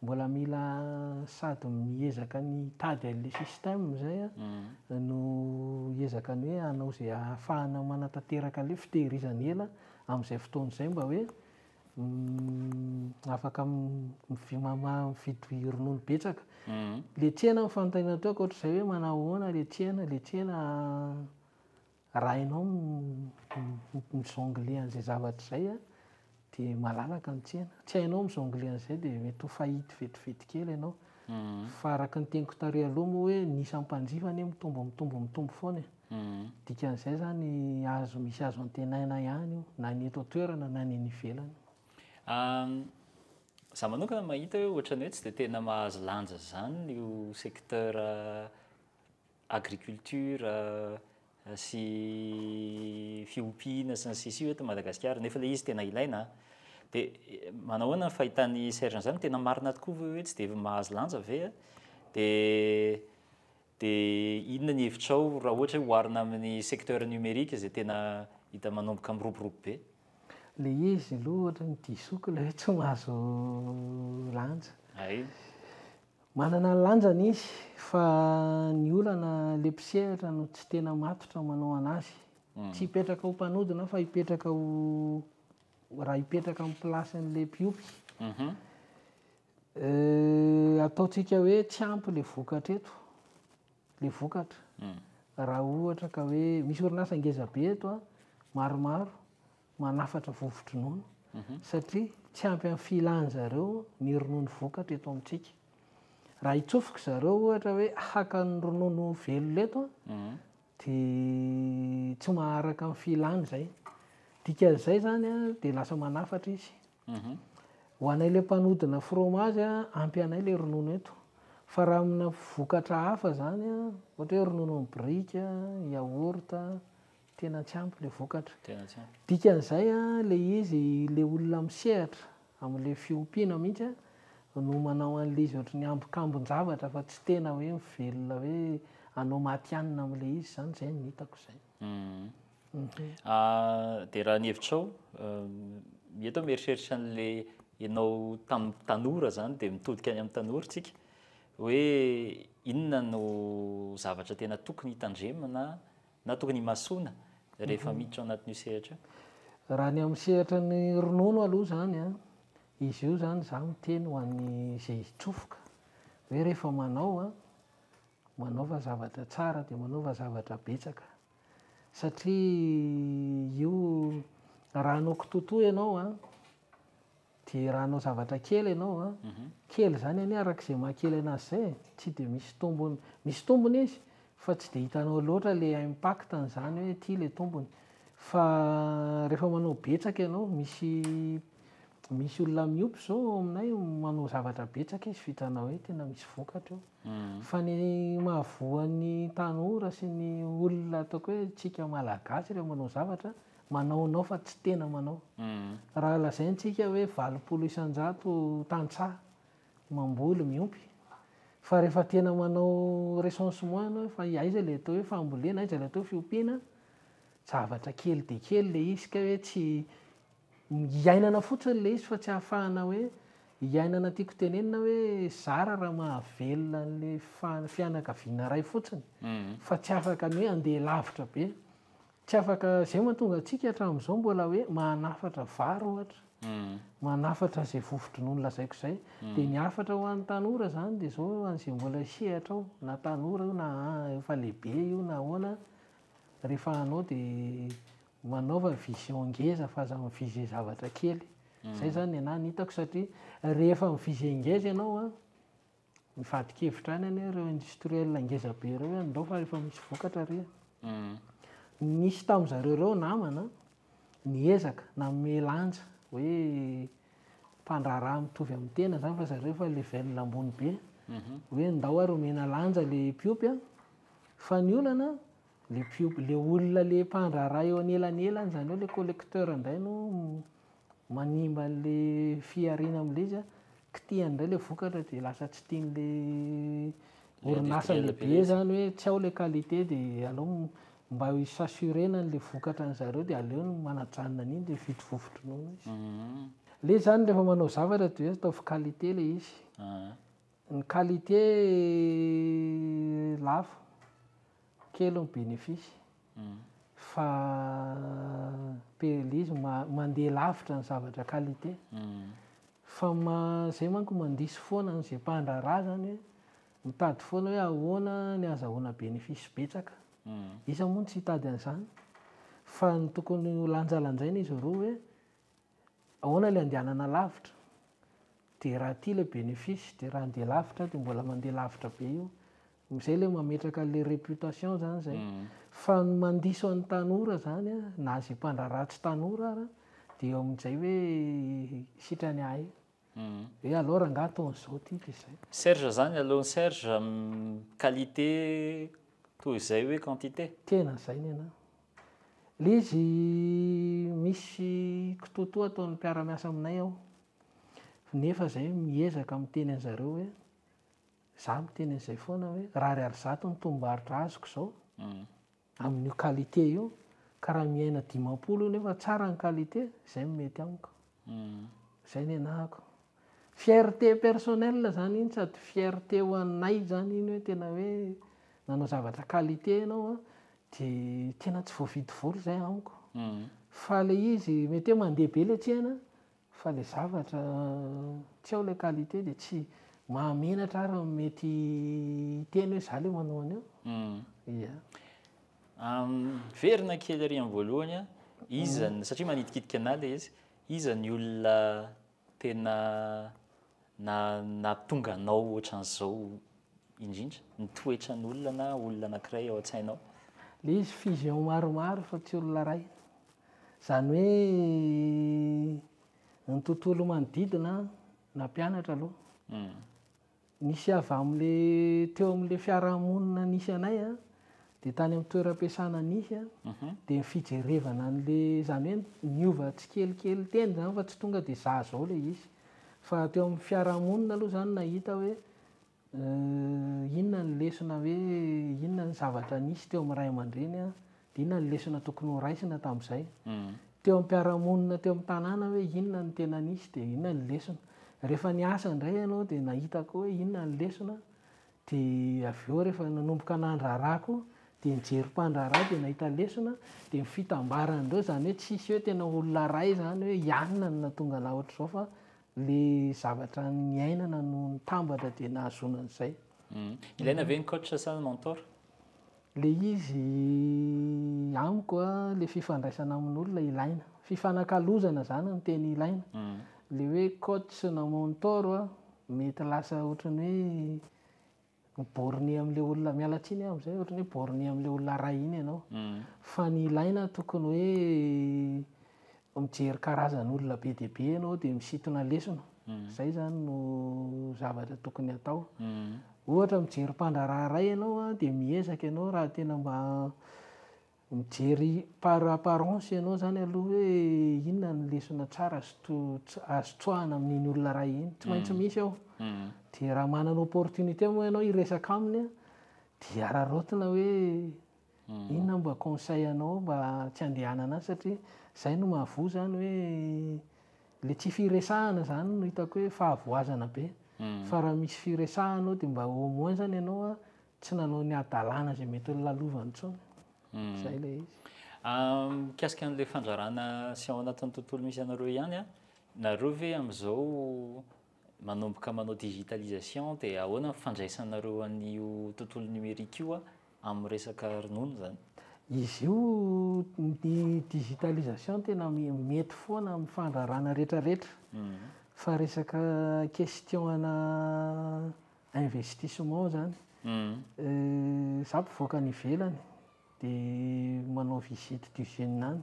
mbola mila sady miezaka ny hitady an'ilay système izay an, no hiezaka ny hoe hanao izay ahafahana manatanteraka an'ilay fitehirizana ela amin'izay fotoana izay mba hoe afaka mividy ronono betsaka. Le tsena ny fanontaniana teo ankoatr'izay hoe manao ahoana le tsena, le tsena raha hainao mi-jongler an'izay zavatra izay an, dia malalaka ny tsena. Tsy hainao mi-jongler an'izay dia mety ho faillite vetivety kely ianao. Fa araka ny teniko tary aloha moa hoe ny isan'ny mpanjifa anie mitombo mitombo mitombo foana e. Dikan'izay izany azo misy azo antenaina ihany io na ny eto an-toerana na ny any ivelany. Za manokana mahita hoe ohatran'ny hoe tsy dia tena mahazo lanja izany io secteur agriculture sy fiompiana sy ny sisa io eto Madagasikara nefa ilay izy tena ilaina an. Dia manao ahoana ny fahitan'i Serge an'izany? Tena marina tokoa ve hoe tsy dia mahazo lanja ve? Dia Dia inona ny hevitrao raha ohatra hoe oharina amin'ny secteur numérique izay tena hita manomboka miroborobo be? Ilay izy aloha ohatran'ny disoko ilay hoe tsy mahazo lanja. Hay. Manana ny lanjany izy fa ny olana ilay mpisehatra no tsy tena matotra manao an'azy. Tsy hipetraka ho mpanodina fa hipetraka ho raha hipetraka amin'ny place-n'ilay mpiompy. Ataontsika hoe tsy ampy ilay vokatra eto, ilay vokatra. Raha ohatra ka hoe misy orinasa ngeza be eto an, maromaro manafatra vovo-dronono satria tsy ampy amin'ny filan-dry zareo ny ronono vokatra eto amintsika. Raha hitsofoka zareo ohatra hoe haka ny ronono velona eto an, dia tsy maharaka ny filany izay. Dikan'izay izany an, dia lasa manafatra izy. Ho anay ilay mpanodina fromage an, ampy anay ilay ronono eto. Fa raha amina vokatra hafa izany an, ohatra hoe ronono amin'ny biriky, yaourt, tena tsy ampy ilay vokatra. Tena tsy ampy. Dikan'izay an, ilay izy, ilay olona misehatra amin'ilay fiompiana mihitsy an, no manao an'ilay izy ohatran'ny ambokambon-javatra fa tsy tena hoe mivelona hoe hanao matihanina amin'ilay izy izany, izay no hitako izay. Dia raha ny hevitrao, eto aho mieritreritra an'ilay ianao tamin'ny tanora izany dia mitodika any amin'ny tanora isika, hoe inona no zavatra tena tokony hitandremana na tokony himasoana rehefa miditra ao anatin'io sehatra io? Raha ny amin'ny sehatra ny ronono aloha izany an, izy io izany izaho miteny ho an'izay hitsofoka hoe rehefa manao an, manaova zavatra tsara dia manaova zavatra betsaka satria io raha hanao kitoatoa ianao an, dia raha hanao zavatra kely ianao an, kely izany anie araka izay maha kely anazy izay e, tsy dia misy tombony, misy tombony izy fa tsy dia hitanao loatra ilay impact-ny izany hoe ity ilay tombony, fa rehefa manao betsaka ianao, misy misy olona miompy izao ao aminay manao zavatra betsaka izy vitanao hoe tena misy vokatra io. Fa ny mahavoa ny tanora sy ny olona ataoko hoe tsika malagasy rehefa manao zavatra, manaonao fa tsy tena manao. Raha lazaintsika hoe 80% tantsaha mamboly, miompy, fa rehefa tena manao recensement ianao hoe fa aiza ilay atao hoe fambolena, aiza ilay atao hoe fiompiana, zavatra kely dia kely ilay izy ka hoe tsy. Iainana fotsiny ilay izy fa tsy ahafahana hoe iainana tiako tenenina hoe zara raha mahavelona an'ilay fianakaviana iray fotsiny fa tsy afaka ny hoe handeha lavitra be. Tsy afaka, izay mahatonga antsika hatramin'izao mbola hoe manafatra vary ohatra, manafatra izay vovo-dronono lazaiko izay. Dia ny hafatra ho an'ny tanora izany dia izao ho an'izay mbola hisehatra ao, na tanora io na efa lehibe io na ahoana, rehefa hanao dia Manaova vision ngeza fa aza mi-viser zavatra kely. Zay zany ny anahy ny hitako satria rehefa mi-viser ngeza ianao an, mivadi-kevitra any anie ireo industriel ngeza be ireo hoe andao fa efa misy vokatra ary e. Nisy tamin'zareo ireo namana niezaka nanome lanja hoe mpandraharaha mitovy amin'ny tena zany fa zareo efa level ambony be, hoe ndao ary omena lanja le mpiompy an, fa ny olana Le mpiompy, le olona le mpandraharaha eo anelanelany zany hoe le collecteur indray no manimba an'le fihariana amin'le izy a, kitihany indray le vokatra de lasa tsy tian'le orinasa lehibe zany hoe tsy ao le qualité de aleo mba hi-s'assurer-na an'le vokatra an'zareo de aleony manajanona an'iny de mividy vovo-dronono izy. Le izy zany rehefa manao zavatra de hoe ataovy qualité le izy. Ny qualité lafo, kely ny bénéfice fa le izy mandeha lavitra ny zavatra qualité fa zay manko mandiso foana an'izay mpandraharaha zany hoe mitady foana hoe ahoana ny ahazahoana bénéfice betsaka, iza moa no tsy hitady an'izany fa ny tokony ho lanjalanjaina izy roa hoe Ahoana ilay andehanana lavitra? Dia raha aty ilay bénéfice, dia raha andeha lavitra dia mbola mandeha lavitra be io. Izay ilay mametraka an'ilay réputation izany izay. Fa ny mandiso an'ny tanora izany an, na izay mpandraharaha tsy tanora ara, dia eo amin'izay hoe sitrany ahy. Hoe aleo rangahy atao an'izao ity dia izay. Serge izany, aleon'i Serge qualité toy izay hoe quantité? Tena izay ny anah. Ilay izy misy kitoatoa ataon'ny mpiara-miasa aminay ao, nefa izay miezaka miteny an'zareo hoe, za miteny an'izay foana hoe raha ariary zato ny tombom-barotra azoko izao amin'io qualité io, ka raha miaina 50 io nefa tsara ny qualité, izay no mety amiko. Izay ny anahako. Fierté personnelle zany iny sady fierté ho anay zany iny hoe tena hoe nanao zavatra qualité ianao an, dia tena tsy voavidy vola izay amiko. Fa le izy mety hoe mandeha be le tsena fa le zavatra tsy ao le qualité dia tsy mahamenatra ary ny mety hiteny hoe za le manao an'io. Ia. Miverina kely ary amin'ny voalohany an, iza ny, satria manitikitika anah le izy, iza ny olona Tena nahatonga anao ohatran'izao indrindra? Ny toetran'olona na olona anankiray ao an-tsainao? Ilay izy fusion maromaro fa tsy olona iray. Izany hoe ny tontolo manodidina nampianatra aloha. Nisy avy amin'ilay teo amin'ilay fiarahamonina nisy anay an, dia tany amin'ny toeram-piasana nisy an, dia ny fijerevana an'ilay, izany hoe niova tsikelikely teny izany fa tsy tonga dia za izao ilay izy. Fa teo amin'ny fiarahamonina aloha izany nahita hoe inona ny lesona hoe inona ny zavatra nisy teo amin'ny ray aman-dreny an, Dia inona ny lesona tokony ho raisina tamin'izay? Teo amin'ny mpiara-monina teo amin'ny tanàna hoe inona no tena nisy dia inona ny lesona? Rehefa niasa indray ianao dia nahita koa hoe inona ny lesona dia avy eo rehefa nanomboka nandraharaha koa dia nijery mpandraharaha dia nahita lesona dia ny fitambaran'ireo izany hoe tsisy hoe tena olona iray izany hoe i anona no nahatonga anah ohatr'izao fa le zavatra niainana no nitambatra dia nahazoana an'izay. Ilaina ve ny coach sa ny mentor? Le izy amiko a, le fifandraisana amin'olona ilaina. Fifanakalozana zany no tena ilaina. Le hoe coach na mentor a, mety lasa ohatran'ny hoe mi-borner amin'le olona, miala tsiny aho amin'izay, ohatran'ny hoe borner amin'le olona ray iny ianao. Fa ny ilaina tokony hoe mijery karazan'olona be dia be ianao dia misintona lesona. Izay izany no zavatra tokony hatao. Ohatra mijery mpandraharaha iray ianao dia miezaka ianao raha tena mba mijery par apparence ianao izany aloha hoe inona ny lesona tsara azo azo tsoahina amin'iny olona iray iny. Tsy maintsy misy ao. Dia raha manana opportunité moa ianao hiresaka aminy dia araraotina hoe. Inona mba conseil anao mba tsy handehanana any satria zay no mahavoa zany hoe le tsy firesahana zany no hitako hoe fahavoazana be. Fa raha misy firesahana ao dia mba au moins zany ianao a tsy nanao ny hadalana izay mety ho nolalovany intsony. Zay ilay izy. Mikasika an'ilay fandrarana sy ao anatin'ny tontolo misy anareo ihany a, nareo ve amin'izao manomboka manao digitalisation dia ahoana ny fandraisanareo an'io tontolo numérique io amin'ny resaka ronono izany? Izy io ny digitalisation tena mety foana amin'ny fandrarana rehetrarehetra fa resaka question ana investissement zany. Za mpivoaka any ivelany dia manao visite d'usine any.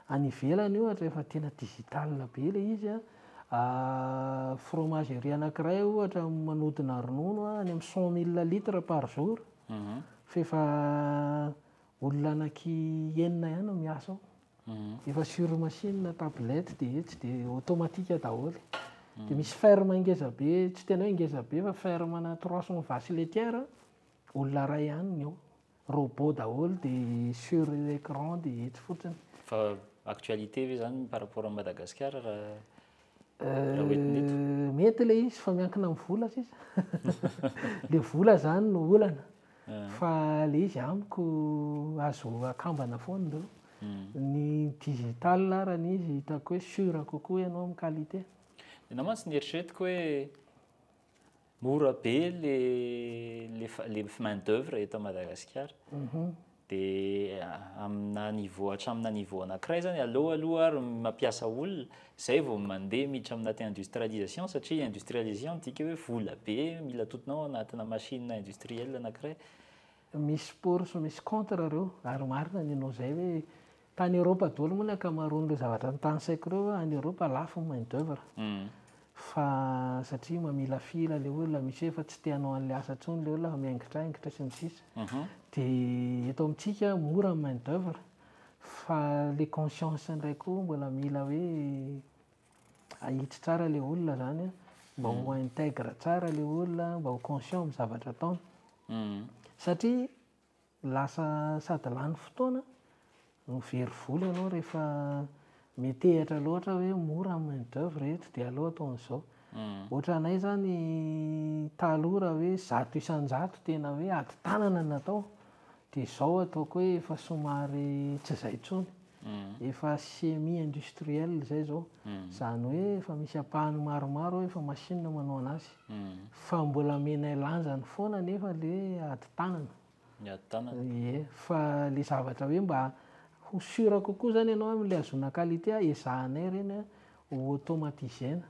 Any ivelany ohatra efa tena digital be ilay izy an, fromagerie anankiray ohatra manodina ronono any amin'ny 100 000 litres par jour fa efa olona anaky enina ihany no miasa ao. Efa sur machine, tablette dia etsy dia automatique daholo. Dia misy ferme ngeza be, tsy tena hoe ngeza be fa ferme ana 300 vaches laitières, olona iray ihany ny ao. Robot daholo dia sur écran dia etsy fotsiny. Fa actualité ve zany par rapport à Madagascar raha hoentina eto? Mety ilay izy fa miankina amin'ny vola sisa. Ilay vola zany no olana. Fa ilay izy amiko azo akambana foana ireo. Ny digital arany izy hitako hoe sûr kokoa ianao amin'ny qualité. Ny anah mantsy nieritreretiko hoe mora be le le main d'oeuvre eto Madagasikara. Dia amina niveau hatramina niveau anankiray zany aleo aloha ary mampiasa olona zay vao mandeha miditra aminaty industrialisation satria industrialisation midika hoe vola be mila atotonao anatina machine industrielle anankiray. Misy pour sy misy contre ireo ary marina ny anao zay hoe tany Europe daholo moa ny ankamaroan'ireo zavatra notanisaiko ireo, any Europe lafo ny main d'oeuvre fa satria mamilafila ilay olona, misy hoe efa tsy te hanao an'ilay asa intsony ilay olona fa miaingitraingitra sy ny sisa. Dia eto amintsika mora ny main d'oeuvre fa ilay conscience indray koa mbola mila hoe ahitsy tsara ilay olona zany an, mba ho intègre tsara ilay olona, mba ho conscient amin'ny zavatra ataony. Satria lasa sady lany fotoana no very vola ianao rehefa metehatra loatra hoe mora ny main d'oeuvre eto dia aleo atao an'izao. Ohatranay zany taloha raha hoe 100% tena hoe ady tanana no natao dia izao ataoko hoe efa somary tsy izay intsony. Efa semi industriel izay izao. Izany hoe efa misy ampahany maromaro efa machine manao anazy. Fa mbola omenay lanjany foana nefa le ady tanana. Ny ady tanana. Ie, fa le zavatra hoe mba ho sûr kokoa zany ianao amin'ilay ahazoana qualité, ezahanay ireny ho automatisena.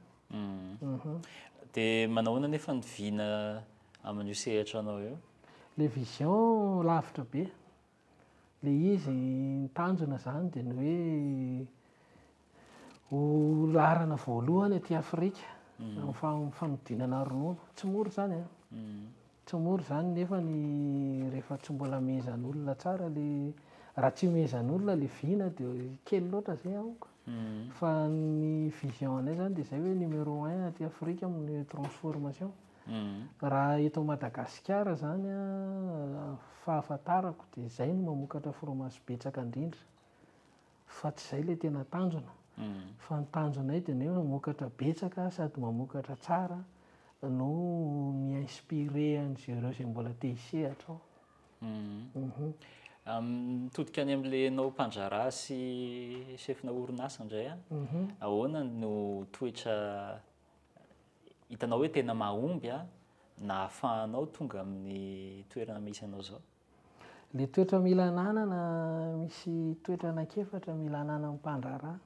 Dia manahoana nefa ny vina amin'io sehatra anao io? Le vision lavitra be. Le izy ny tanjona zany dia ny hoe ho laharana voalohany aty Afrika amin'ny fanodinana ronono. Tsy mora zany an. Tsy mora zany nefa ny rehefa tsy mbola mehezan'olona tsara le, raha tsy mehezan'olona le vina dia kely loatra zay amiko. Fa ny vision anay zany dia zay hoe numéro un aty Afrika amin'ny transformation. Raha eto Madagasikara zany an, fahafantarako dia zay no mamokatra fromage betsaka indrindra. Fa tsy izay ilay tena tanjona. Fa ny tanjonay dia ny hoe mamokatra betsaka sady mamokatra tsara no mi-inspirer an'izay ireo izay mbola te hisehatra ao. Mitodika any amin'ilay ianao mpandraharaha sy chef-na orinasa indray an, ahoana no toetra hitanao hoe tena mahomby na ahafahanao tonga amin'ny toerana misy anao izao? Ilay toetra mila ananana, misy toetra anankiefatra mila ananan'ny mpandraharaha.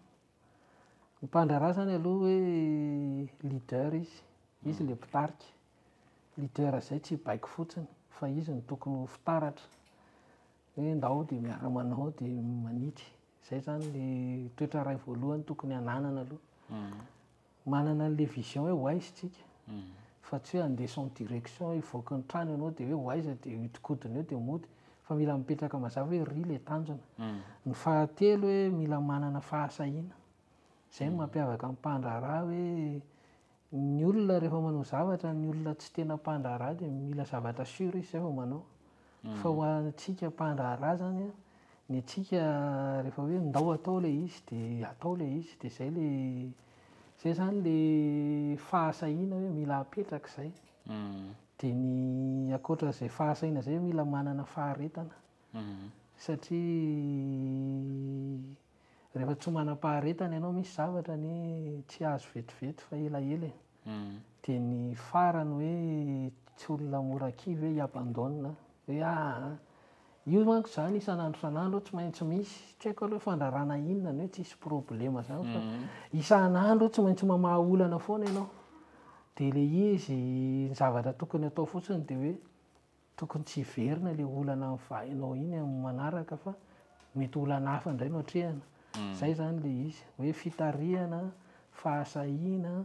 Ny mpandraharaha izany aloha hoe leader izy, izy ilay mpitarika. Leader izay tsy hibaiko fotsiny fa izy no tokony ho fitaratra hoe ndao dia miara-manao dia manitsy. Izay izany ilay toetra iray voalohany tokony hananana aloha. Manana an'ilay vision hoe ho aiza isika fa tsy hoe handeha sans direction hivoaka ny trano ianao dia hoe ho aiza dia hiodikodina eo dia mody fa mila mipetraka mazava hoe ry ilay tanjona. Ny fahatelo hoe mila manana fahasahiana. Izay no mampiavaka ny mpandraharaha hoe ny olona rehefa manao zavatra, ny olona tsy tena mpandraharaha dia mila zavatra sûr izy izay vao manao. Fa ho antsika mpandraharaha zany an, ny antsika rehefa hoe ndao atao ilay izy dia atao ilay izy, dia izay ilay, izay zany ilay fahasahiana hoe mila apetraka izay. Dia ny ankoatra izay fahasahiana izay mila manana faharetana satria rehefa tsy manam-paharetana ianao misy zavatra anie tsy azo vetivety fa elaela e. Dia ny farany hoe tsy olona mora kivy hoe hi-abandonne hoe aa io manko izany isan'andro isan'andro tsy maintsy misy, tsy haiko aloha hoe fandrarana inona ny hoe tsisy problema izany fa isan'andro tsy maintsy mamaha olana foana ianao. Dia ilay izy ny zavatra tokony atao fotsiny dia hoe Tokony tsy hiverina ilay olana novahinao iny amin'ny manaraka fa mety olana hafa indray no atrehina. Izay izany ilay izy. Hoe fitarihana, fahasahiana,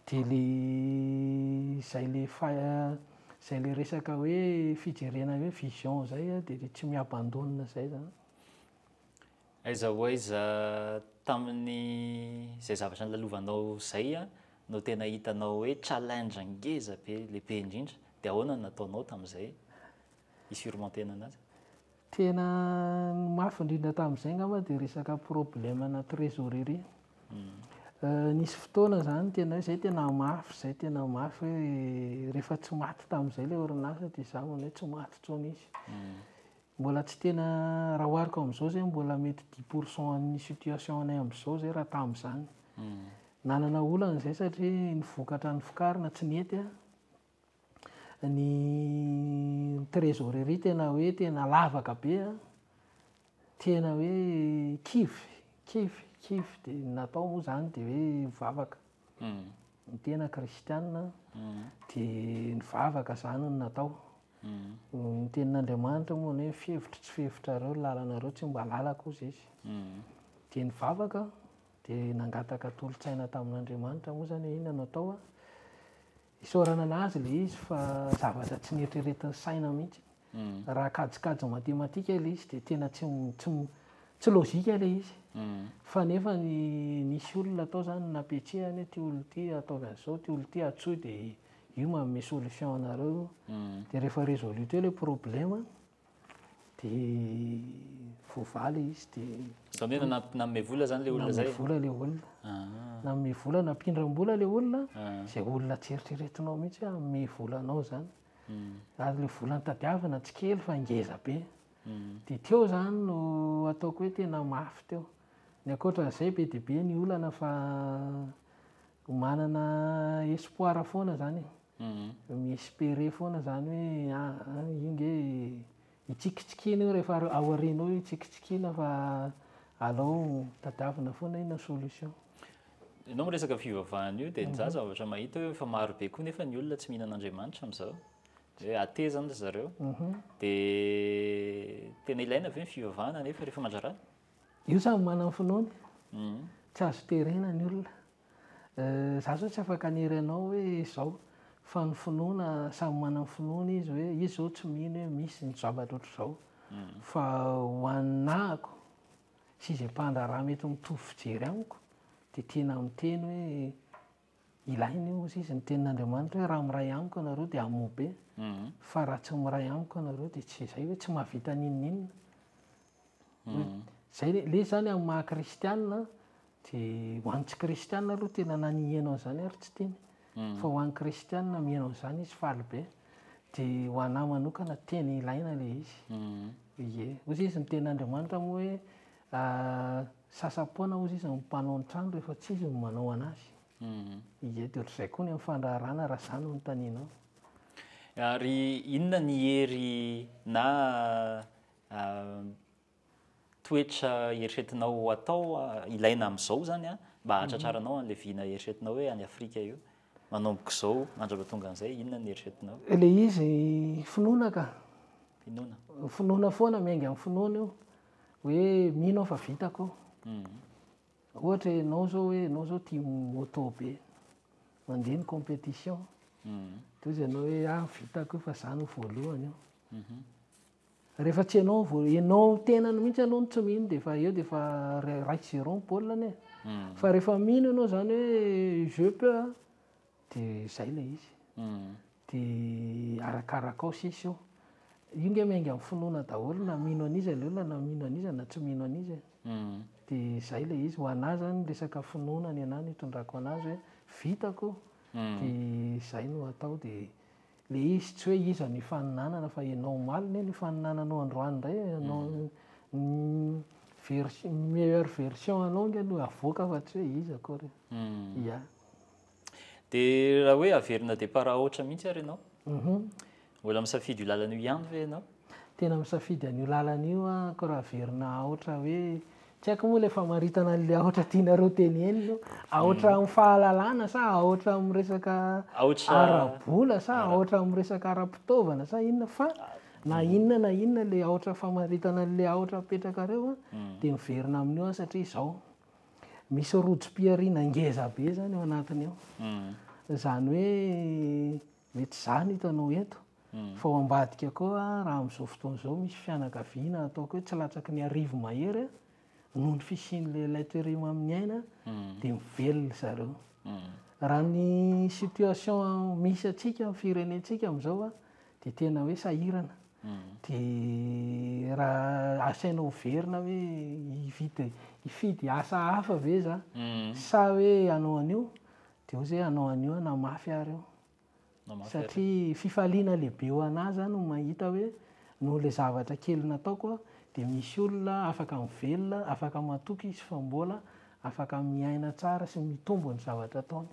dia ilay izay ilay izay ilay resaka hoe fijerena hoe vision izay dia ilay tsy mi-abandonne izay izany. Aiza ho aiza tamin'ny izay zavatra nolalovanao izay no tena hitanao hoe challenge ngeza be, lehibe indrindra? Dia ahoana no nataonao tamin'izay hi-surmonter-na anazy? Tena ny mafy indrindra tamin'izay angamba dia resaka problème-na trésorerie. Nisy fotoana izany tena hoe izay tena mafy, izay tena mafy hoe rehefa tsy maty tamin'izay ilay orinasa dia izaho manao hoe tsy maty intsony izy. Mbola tsy tena, raha ohariko amin'izao zay mbola mety dix pour cent an'ny situation anay amin'izao zay raha tamin'izany. Nanana olana izay satria ny vokatra novokarina tsy nety an, ny trésorerie tena hoe tena lavaka be an, tena hoe kivy, kivy, kivy dia ny natao moa izany dia hoe mivavaka. Ny tena kristiana dia nivavaka izany no natao. Ny tenin'Andriamanitra moa ny hoe fihevitro tsy fihevitrareo, ny lalanareo tsy mba lalako hozy izy. Dia nivavaka aho, dia nangataka tolo-tsaina tamin'Andriamanitra moa izany hoe inona no atao an. Isaorana an'azy ilay izy fa zavatra tsy neritreretin'ny saina mihitsy. Raha kajikajy matematika ilay izy dia tena tsy tsy tsy lojika ilay izy. Fa nefa ny nisy olona tao izany nampihetsehany hoe ity olona ity ataovy an'izao, ity olona ity antsoy dia io manome solution anareo io. Dia rehefa résolu teo ilay problème dia voavaha ilay izy dia. Izany hoe nanome vola izany ilay olona izay? Nanome vola ilay olona. Nanome vola, nampindram-bola ilay olona, izay olona tsy eritreretinao mihitsy hoe hanome vola anao izany. Ary ilay vola notadiavina tsy kely fa ngeza be. Dia teo izany no ataoko hoe tena mafy teo. Ny ankoatran'izay be dia be ny olana fa Manana espoir foana zany e. Mi-esperer foana zany hoe aa io nge hitsikitsikiana io rehefa aoriana eo hitsikitsikiana fa alao tadiavina foana inona solution. Ianao miresaka fivavahana io dia za zavatra mahita hoe efa maro be koa nefa ny olona tsy mino an'Andriamanitra amin'izao. Hoe athée zany ry zareo. Dia tena ilaina ve ny fivavahana nefa rehefa mandrara? Io samy manana ny finoany. Tsy azo terena ny olona. Za zao tsy afaka hanery anao hoe izao fa ny finoana samy manana ny finoany izy hoe izy zao tsy mino hoe misy ny zavatra ohatr'izao fa ho an'nahako sy izay mpandraharaha mety mitovy fijery amiko dia tena miteny hoe ilaina io hozy izy ny tenin'Andriamanitra hoe raha miray amiko ianareo dia hamoa be fa raha tsy miray amiko ianareo dia tsy izay hoe tsy mahavita n'inon'inona. Zay le izy zany amin'ny maha kristianina dia ho an'ny tsy kristianina aloha tena na ny hiheno an'izany ary tsy tiany fa ho an'ny kristianina miheno an'izany izy faly be dia ho an'ahy manokana tena ilaina ilay izy. Ie, hozy izy ny tenin'Andriamanitra moa hoe sasa-poana hozy izy ny mpanao ny trano rehefa tsy izy no manao an'azy. Ie, dia ohatr'izay koa ny amin'ny fandraharahana raha izany no anontanianao. Ary inona ny hery na Toetra eritreretinao ho atao ilaina amin'izao izany mba hahatratraranao an'ilay vina eritreretinao hoe any Afrika io? Manomboka izao mandra-pahatonga an'izay, inona no eritreretinao? Ilay izy finoana ka. Finoana. Finoana foana, miainga amin'ny finoana io. Hoe mino aho fa vitako io. Ohatra ianao izao hoe ianao izao tia moto be, mandeha ny compétition, dia hoy ianao hoe ah vitako io fa izaho no voalohany io. Rehefa tsy ianao vao, ianao tenany mihitsy aloha no tsy mino dia efa eo dia efa raika zéro ny baolina anie. Fa rehefa mino ianao izany hoe je peux a, dia izay ilay izy. Dia arakarakao sisa io. Io nge miainga amin'ny finoana daholo na mino an'iza ilay olona na mino an'iza na tsy mino an'iza e. Dia izay ilay izy. Ho anà izany resaka finoana ny anà no itondrako an'azy hoe vitako dia izay no atao dia ilay izy tsy hoe iza no ifaninanana fa ianao omaly anie no ifaninananao androany indray e, ianao ny version, meilleure version anao ange no avoaka fa tsy hoe iza akory e. Ia. Dia raha hoe averina départ aotra mihitsy ary ianao? Mbola misafidy io lalana io ihany ve ianao? Tena misafidy an'io lalana io aho ko raha averina aotra hoe, tsy haiko moa ilay famaritana an'ilay aotra tianareo tenenina io, aotra amin'ny fahalalana sa aotra amin'ny resaka ara-bola sa aotra amin'ny resaka ara-pitaovana sa inona fa na inona na inona ilay aotra famaritana an'ilay aotra apetrakareo an, dia miverina amin'io aho satria izao, misy rojom-pihariana ngeza be izany ao anatiny ao. Izany hoe Mety izaho no hitanao eto, fa ao ambadika koa raha amin'izao fotoana izao misy fianakaviana ataoko hoe tsy latsaky ny arivo mahery noho ny fisian'ilay laiterie Mamy Aina dia mivelona zareo. Raha ny situation misy antsika amin'ny firenentsika amin'izao dia tena hoe sahirana. Dia raha asainao miverina hoe hividy hifidy asa hafa ve za sa hoe hanao an'io Dia hoy izy hoe hanao an'io aho na mafy ary io. Satria fifaliana lehibe ho an'ahy izany ny mahita hoe noho ilay zavatra kely nataoko dia misy olona afaka mivelona, afaka matoky izy fa mbola afaka miaina tsara sy mitombo ny zavatra ataony.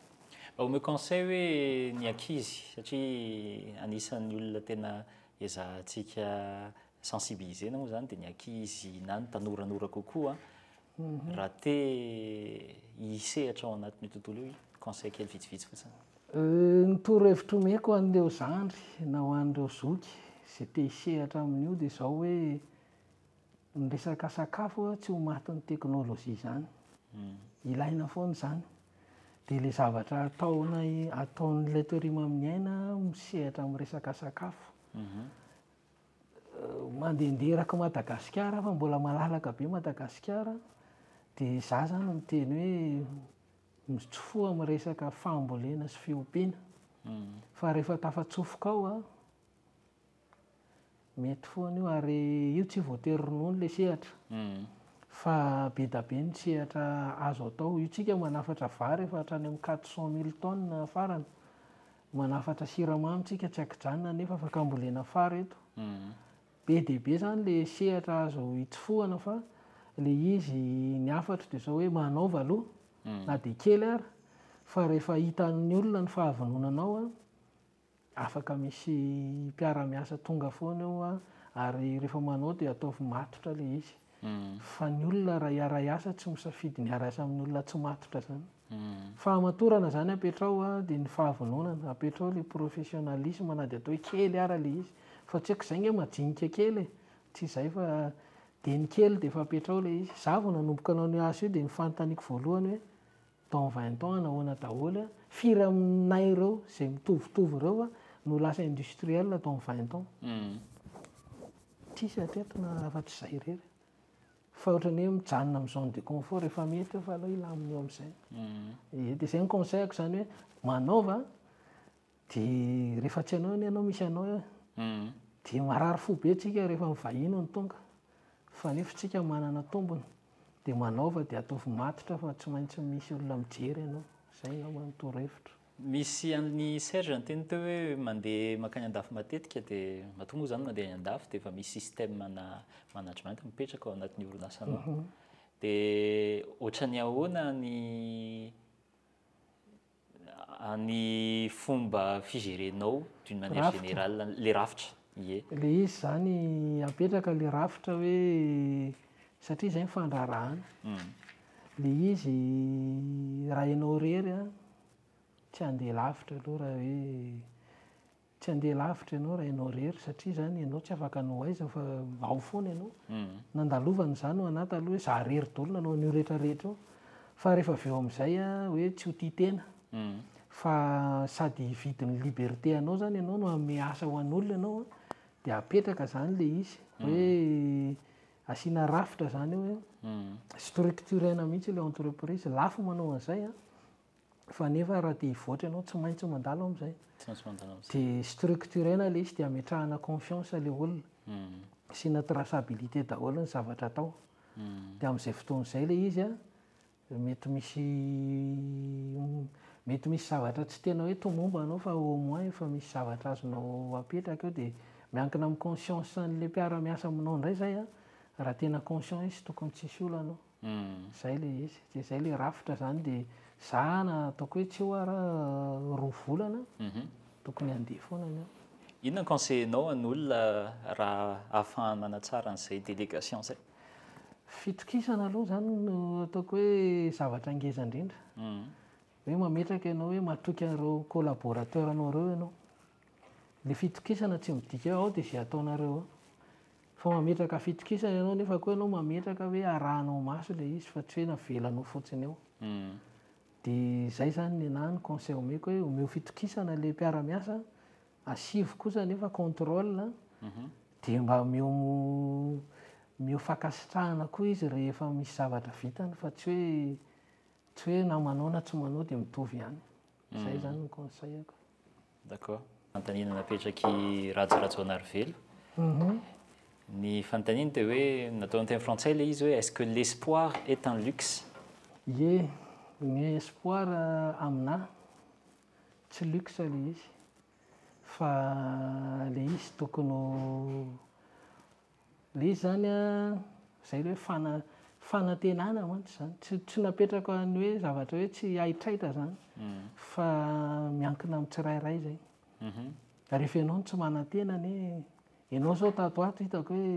Mba omeo conseil hoe ny ankizy satria anisan'ny olona tena ezahantsika sensibiliser-na moa izany dia ny ankizy na ny tanoranora kokoa Raha te hisehatra ao anatin'io tontolo io, conseil kely vitsivitsy fotsiny. Ny torohevitra omeko ho an'ireo zandry na ho an'ireo zoky izay te hisehatra amin'io dia izao hoe ny resaka sakafo tsy ho matin'ny teknolojia izany. Ilaina foana izany. Dia ilay zavatra ataonay ataon'ilay Toeria Maminiaina misehatra amin'ny resaka sakafo. Mandehandeha erak'i Madagasikara fa mbola malalaka be Madagasikara dia za zany miteny hoe mitsofoha amin'ny resaka fambolena sy fiompiana fa rehefa tafatsofoka ao an, mety foana io ary io tsy voatery ronono ilay sehatra fa be da be ny sehatra azo atao, io tsika manafatra vary efa hatrany amin'ny 400 mille tonnes farany. Manafatra siramamy tsika tsy ankijanona nefa afaka ambolena fary eto. Be dia be zany le sehatra azo hitsofohana fa le izy ny hafatro dia zao hoe manaova aloha na dia kely ara fa rehefa hitan'ny olona ny fahavononanao an, afaka misy mpiara-miasa tonga foana eo an, ary rehefa manao dia ataovy matotra le izy. Fa ny olona raha hiara-hiasa tsy misafidy ny hiara-hiasa amin'ny olona tsy matotra zany. Fahamatorana zany apetrao a, dia ny fahavononana, apetrao le professionnalisme na dia atao hoe kely ara le izy, fa tsy haiko zay nge majinika kely e, tsy izay fa dia ny kely dia efa apetrao le izy, za vao nanomboka nanao io asa io dia ny fanontaniako voalohany hoe dans 20 ans nahoana daholo a, firy aminay ireo izay mitovitovy ireo a no lasa industriel dans 20 ans, tsisy hatreto na afa-tsy zay irery. Fa ohatran'ny hoe mijanona amin'ny zone de confort efa mety eo fa aleo hilamina eo amin'izay. Ie, dia izay ny conseil-ko izany hoe manaova dia rehefa tsy anao anie ianao misy anao eo e. Dia marary fo be tsika rehefa ny vahiny no tonga fa nefa tsika manana tombony. Dia manaova dia ataovy matotra fa tsy maintsy misy olona mijery ianao. Izay angamba no torohevitro. Misy an'i Serge niteny teo hoe mandeha mankany andafy matetika dia matoa moa izany mandeha any andafy dia efa misy système ana management mipetraka ao anatin'ny orinasanao. Dia ohatran'ny ahoana ny ny fomba fi-gérer-nao d'une manière générale le rafitra? Ie. Le izy izany apetraka le rafitra hoe satria izay ny fandraharahana. Le izy raha ianao irery an, tsy handeha lavitra aloha raha hoe tsy handeha lavitra ianao raha ianao irery satria izany ianao tsy afaka ny ho aiza fa ao foana ianao. Nandalovana izany ho anà taloha hoe za irery daholo nanao an'io rehetra rehetra io. Fa rehefa avy eo amin'izay an, hoe tsy ho tia tena fa sady hividy ny liberté anao izany ianao no hanome asa ho an'olona ianao an, dia apetraka izany ilay izy hoe asiana rafitra izany eo hoe structurer-na mihitsy ilay entreprise. Lafo manao an'izay an. Fa nefa raha te hivoatra ianao tsy maintsy mandalo amin'izay. Tsy maintsy mandalo amin'izay. Dia structurena ilay izy dia ametrahana confiance ilay olona. Asiana traçabilité daholo ny zavatra atao. Dia amin'izay fotoana izay ilay izy an, mety misy mety misy zavatra tsy tena hoe tomombana ao fa au moins efa misy zavatra azonao apetraka eo dia miankina amin'ny conscience an'ilay mpiara-miasa aminao indray izay an, raha tena conscient izy tokony tsisy olana ao. Zay ilay izy, dia zay ilay rafitra zany dia za na ataoko hoe tsy eo ara 2 volana tokony handeha foana ny ao. Inona ny conseil-nao an'olona raha ahafahany manatsara an'izay délégation izay? Fitokisana aloha zany no ataoko hoe zavatra ngeza indrindra. Hoe mametraka ianao hoe matoky an'ireo collaborateur anao ireo ianao. Ilay fitokisana tsy midika hoe ao dia izay ataonareo ao. Fa mametraka fitokisana ianao nefa koa ianao mametraka hoe arahanao maso ilay izy fa tsy hoe navelanao fotsiny eo. Dia izay izany ny anahy ny conseil omeko hoe omeo fitokisana ilay mpiara-miasa, asivo kosa nefa contrôle, dia mba omeo omeo fankasitrahana koa izy rehefa misy zavatra vitany fa tsy hoe tsy hoe na manao na tsy manao dia mitovy ihany. Izay izany ny conseil-ko. D'accord. Fanontaniana napetrak'i Rajo Rajaonarivelo. Ny fanontaniany dia hoe, natao amin'ny teny frantsay ilay izy hoe est-ce que l'espoir est un luxe? Ie, ny espoir aminà tsy luxe ilay izy fa ilay izy tokony ho Ilay izy izany an, izay ilay hoe fana- fanantenana mantsy izany. Tsy tsy napetrako ny hoe zavatra hoe tsy haitraitra izany fa miankina amin'ny tsirairay izay. Rehefa ianao no tsy manantena anie, ianao izao tato ho ato hitako hoe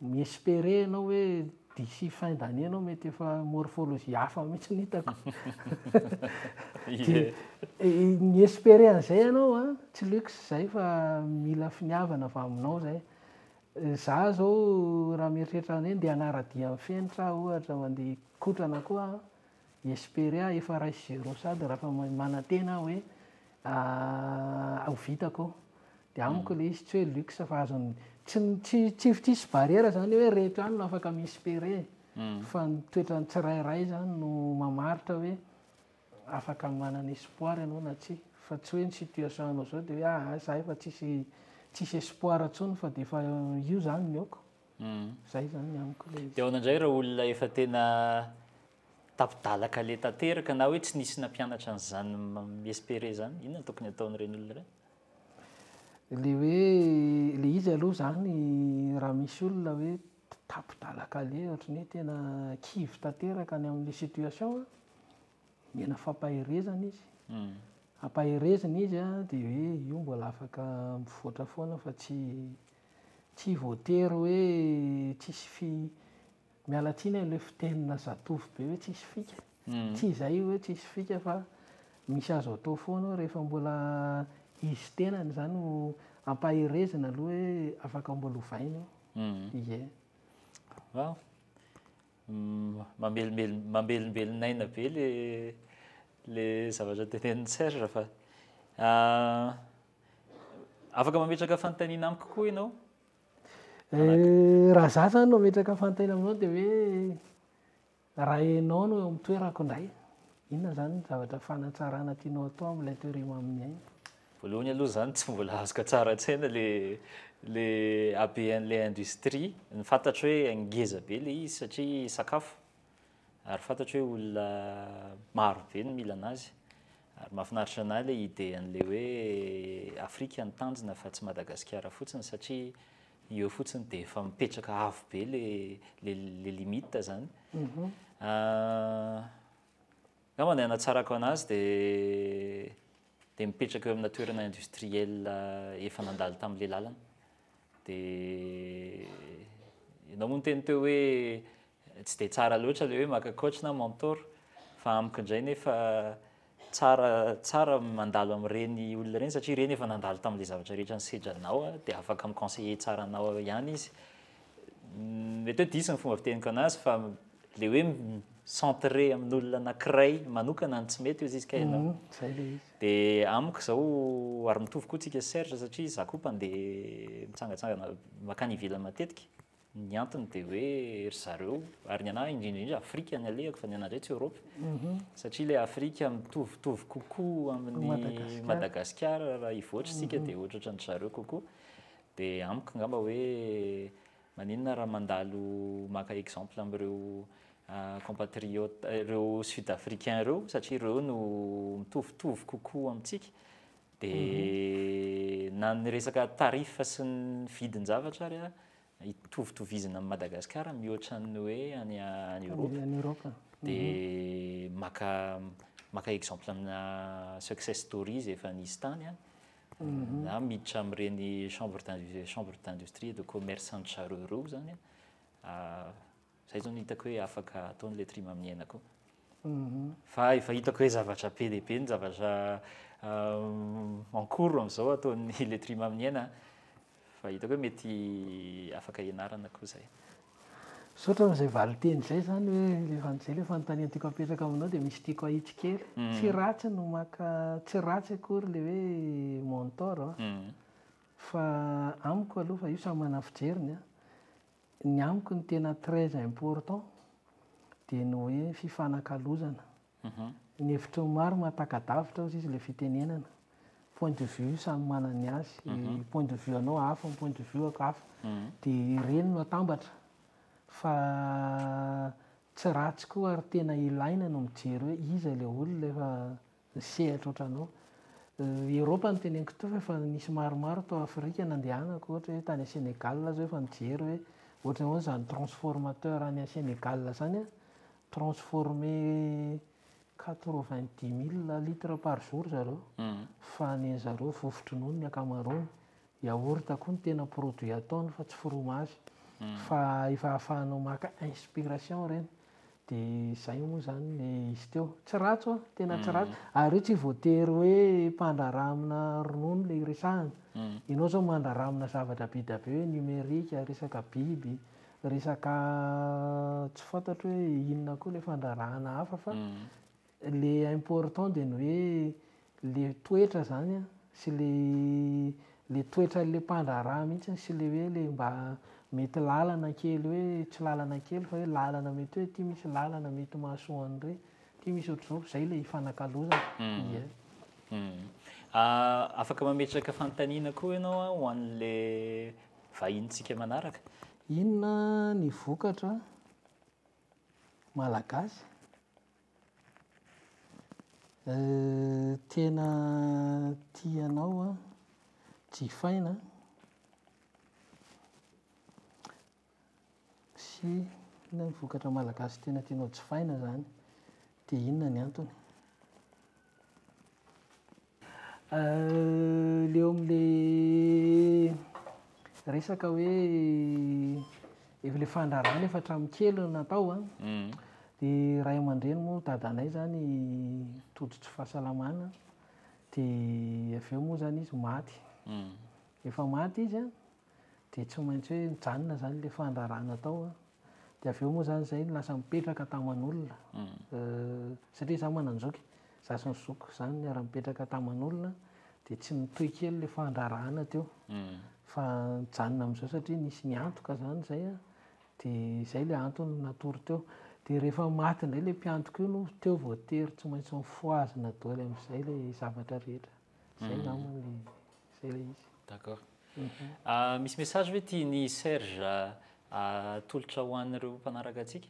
mi-esperer ianao hoe d'ici fin d'année ianao mety efa morphologie hafa mihitsy no hitako. Dia mi-esperer an'izay ianao an, tsy luxe izay fa mila finiavana avy aminao izay. Za zao raha mieritreritra ny hoe ndeha hanara-dia amin'ny fenitra aho ohatra mandeha hikotrana koa aho, mi-esperer aho efa iray sy zéro sady raha fa manantena aho hoe ho vitako eo. Dia amiko ilay izy tsy hoe luxe fa azon'ny, tsy tsy tsy tsisy barrière zany hoe reto ihany no afaka mi-esperer e. Fa ny toetran'ny tsirairay zany no mamaritra hoe afaka manana espoir ianao na tsia. Fa tsy hoe ny situation anao zao dia hoe aa za efa tsisy tsisy espoir intsony fa dia efa io zany ny aoko. Zay zany ny amiko ilay izy. Dia ahoana indray raha olona efa tena tapi-dalaka le tanteraka na hoe tsy nisy nampianatra an'izany mi-esperer izany, inona no tokony hataon'ireny olona ireny? Ilay hoe, ilay izy aloha izany raha misy olona hoe tapi-dalan-kaleha ohatran'ny hoe tena kivy tanteraka ny amin'ilay situation an, omena fampaherezana izy. Ampaherezina izy an, dia hoe io mbola afaka mivoatra foana fa tsy tsy voatery hoe tsisy fi, miala tsiny amin'ilay fitenina zatovo be hoe tsisy fika. Tsy izay io hoe tsisy fika fa misy azo atao foana eo rehefa mbola izy tenany izany no ampaherezina aloha hoe afaka mbola ovaina io. Ie. Wow. Mamelombelon'aina be le le zavatra tenenin'i Serge fa afaka mametraka fanontaniana amiko koa ianao. Raha za zany no hametraka fanontaniana aminao dia hoe Raha ianao no eo amin'ny toerako indray, inona izany ny zavatra fanatsarana tianao atao amin'ilay teorema amin'ny aina? Voalohany aloha izany tsy mbola azoko tsara an-tsaina le le habean'ilay industrie, ny fantatro hoe ngeza be ilay izy satria sakafo ary fantatro hoe olona maro be no mila an'azy ary mahafinaritra an'ahy ilay idée an'ilay hoe Afrika no tanjona fa tsy Madagasikara fotsiny satria eo fotsiny dia efa mipetraka avo be le le le limite zany. Angamba ny hanatsarako anazy dia dia mipetraka eo amina toerana industriel efa nandalo tamin'ilay lalana. Dia ianao moa niteny teo hoe tsy dia tsara loatra ilay hoe maka coach na mentor fa amiko indray nefa Tsara tsara mandalo amin'ireny olona ireny satria ireny efa nandalo tamin'ilay zavatra rehetra nisedranao dia afaka mi-conseiller tsara anao ihany izy. Mety hoe diso ny fomba fiteniko anazy fa ilay hoe mi-centrer amin'olona anankiray manokana no tsy mety hozy izy kay ianao. Zay ilay izy. Dia amiko izao ary mitovy koa tsika sy Serge satria izaho koa mpandeha mitsangatsangana mankany ivelany matetika. Ny antony dia hoe ry zareo, ary ny anà indrindra indrindra Afrika ny alehako fa ny anà indray tsy Eoropa. Satria ilay Afrika mitovitovy kokoa amin'i Madagasikara raha hivoatra isika dia ohatrohatran-dry zareo kokoa. Dia amiko angamba hoe maninona raha mandalo maka exemple amin'ireo compatriotes, ireo sud africains ireo satria ireo no mitovitovy kokoa amintsika. Dia na ny resaka tarif sy ny vidin-javatra ary hitovitovizina amin'i Madagasikara mihoatra ny hoe any any Europe. Any Europe. Dia maka maka exemple amina success story izay efa nisy tany an, na miditra amin'ireny chambre d'in- chambre d'industrie et de commerce an-dry zareo ireo izany an, Zay zao no hitako hoe afaka ataon'ilay trim miaina koa. Fa efa hitako hoe zavatra be dia be ny zavatra en cours amin'izao ataon'ilay trim miaina fa hitako hoe mety afaka ianarana koa zay. Misaotra amin'izay valinteny izay izany hoe rehefa izay ilay fanontaniana tiako apetraka aminao dia misy tiako ahitsy kely. Tsy ratsy no maka, tsy ratsy akory ilay hoe mentor an, fa amiko aloha fa io samy manana ny fijeriny an, Ny amiko ny tena très important dia ny hoe fifanakalozana. Ny hevitry ny maro mahataka-davitra hozy izy ilay fitenenana. Point de vue samy manana ny azy. Point de vue anao hafa, ny point de vue ako hafa. Dia ireny no atambatra. Fa tsy ratsy koa ary tena ilaina no mijery hoe iza ilay olona efa Ny sehatra ohatranao. Eropa no teneniko teo fa efa nisy maromaro tao Afrika nandehanako ohatra hoe tany Sénégal zao efa nijery hoe ohatran'ny ahoana izany transformateur any Sénégal izany an, transformer 90 000 litres par jour zareo fa ny an'zareo vovo-dronono ny ankamaroany, yaourt koa no tena produit ataony fa tsy fromage fa efa ahafahanao maka inspiration ireny. Dia izay moa izany ilay izy teo. Tsy ratsy hoa, tena tsy ratsy. Ary io tsy voatery hoe mpandraharaha amina ronono ilay iresahana. Ianao izao mandraharaha amina zavatra be dia be hoe numérique, resaka biby, resaka tsy fantatro hoe inona koa ilay fandraharahana hafa fa Le important dia ny hoe le toetra zany an, sy le le toetran'le mpandraharaha mihitsy sy le hoe le mba mety lalana kely hoe tsy lalana kely fa hoe lalana mety hoe ity misy lalana mety mahasoa an'ire, ity misy ohatr'izao, zay le ifanakalozana, ie. Afaka mametraka fanontaniana koa ianao ho an'le vahinintsika manaraka. Inona ny vokatra Malagasy? Tena tianao an, jifaina sy inona ny vokatra malagasy tena tianao jifaina zany dia inona ny antony? Le eo amin'le resaka hoe efa le fandrarana efa hatramin'ny kely no natao an, de ray aman-dreny moa dadanay zany tojo tsy fahasalamana de avy eo moa zany izy maty, efa maty izy an de tsy maintsy hoe nijanona zany le fandrarana tao an, de avy eo moa zany zay lasa nipetraka taman'olona satria za manan-joky, za sy ny zokiko zany niara-nipetraka taman'olona de tsy nitohy kely le fandraharahana teo fa nijanona am'zao satria nisy niantoka zany zay an, de zay le antony natory teo. De rehefa maty indray le mpiantoka io no teo voatery tsy maintsy nofohazina daholo am'zay le zavatra rehetra, zay angamba le zay le izy. D'accord. Misy message ve tian'i Serge atolotra ho an'ireo mpanaraka antsika?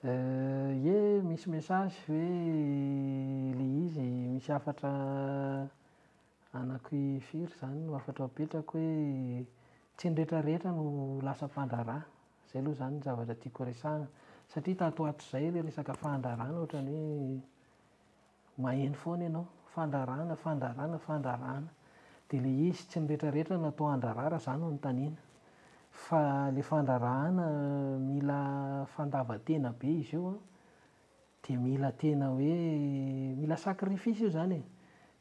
Ie, misy message hoe le izy misy hafatra anaky firy izany no hafatra apetrako hoe tsy ny rehetra rehetra no lasa mpandraharaha, izay aloha izany ny zavatra tiako resahana satria tato ho ato izay ilay resaka fandraharahana ohatran'ny hoe Maheno foana ianao, fandrarana, fandrarana, fandrarana. Dia ilay izy tsy ny retraretra no atao handrara raha za no anontaniana. Fa ilay fandrarana mila fandavan-tena be izy io an, dia mila tena hoe mila sacrifice io izany e.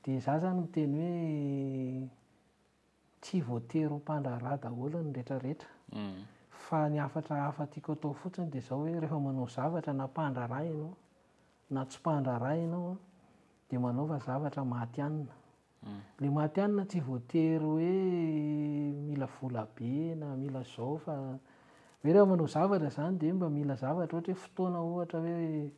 Dia za izany miteny hoe Tsy voatery ho mpandraharaha daholo ny retraretra. Fa ny hafatra hafa tiako atao fotsiny dia izao hoe rehefa manao zavatra na mpandraharaha ianao na tsy mpandraharaha ianao an, dia manaova zavatra matihanina. Ilay matihanina tsy voatery hoe mila vola be na mila izao fa. Hoe rehefa manao zavatra izany dia mba mila zavatra ohatra hoe fotoana ohatra hoe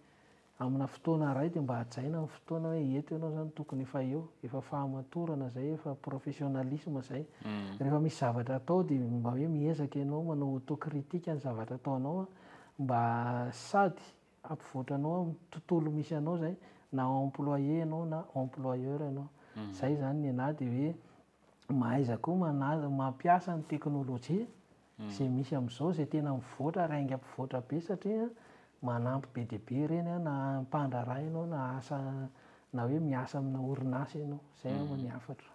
amina fotoana iray dia mba hajaina ny fotoana hoe eto ianao izany tokony efa eo, efa fahamatorana izay, efa professionnalisme izay. Rehefa misy zavatra atao dia mba hoe miezaka ianao manao autocritique ny zavatra ataonao mba sady hampivoatra anao amin'ny tontolo misy anao izay na employé ianao na employeur ianao. Izay izany ny anà dia hoe mahaiza koa mana- mampiasa ny teknolojia izay misy amin'izao izay tena mivoatra ary haingam-pivoatra be satria manampy be dia be ireny na mpandraharaha ianao na asa na hoe miasa amina orinasa ianao. Izay angamba ny hafatro.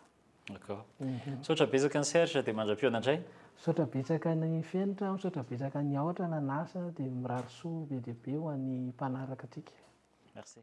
D'accord. Misaotra betsaka an'i Serge dia mandra-pihaona indray. Misaotra betsaka an'i Fenitra, misaotra betsaka an'i Aotra nanasa dia mirary soa be dia be ho an'ny mpanaraka antsika. Merci.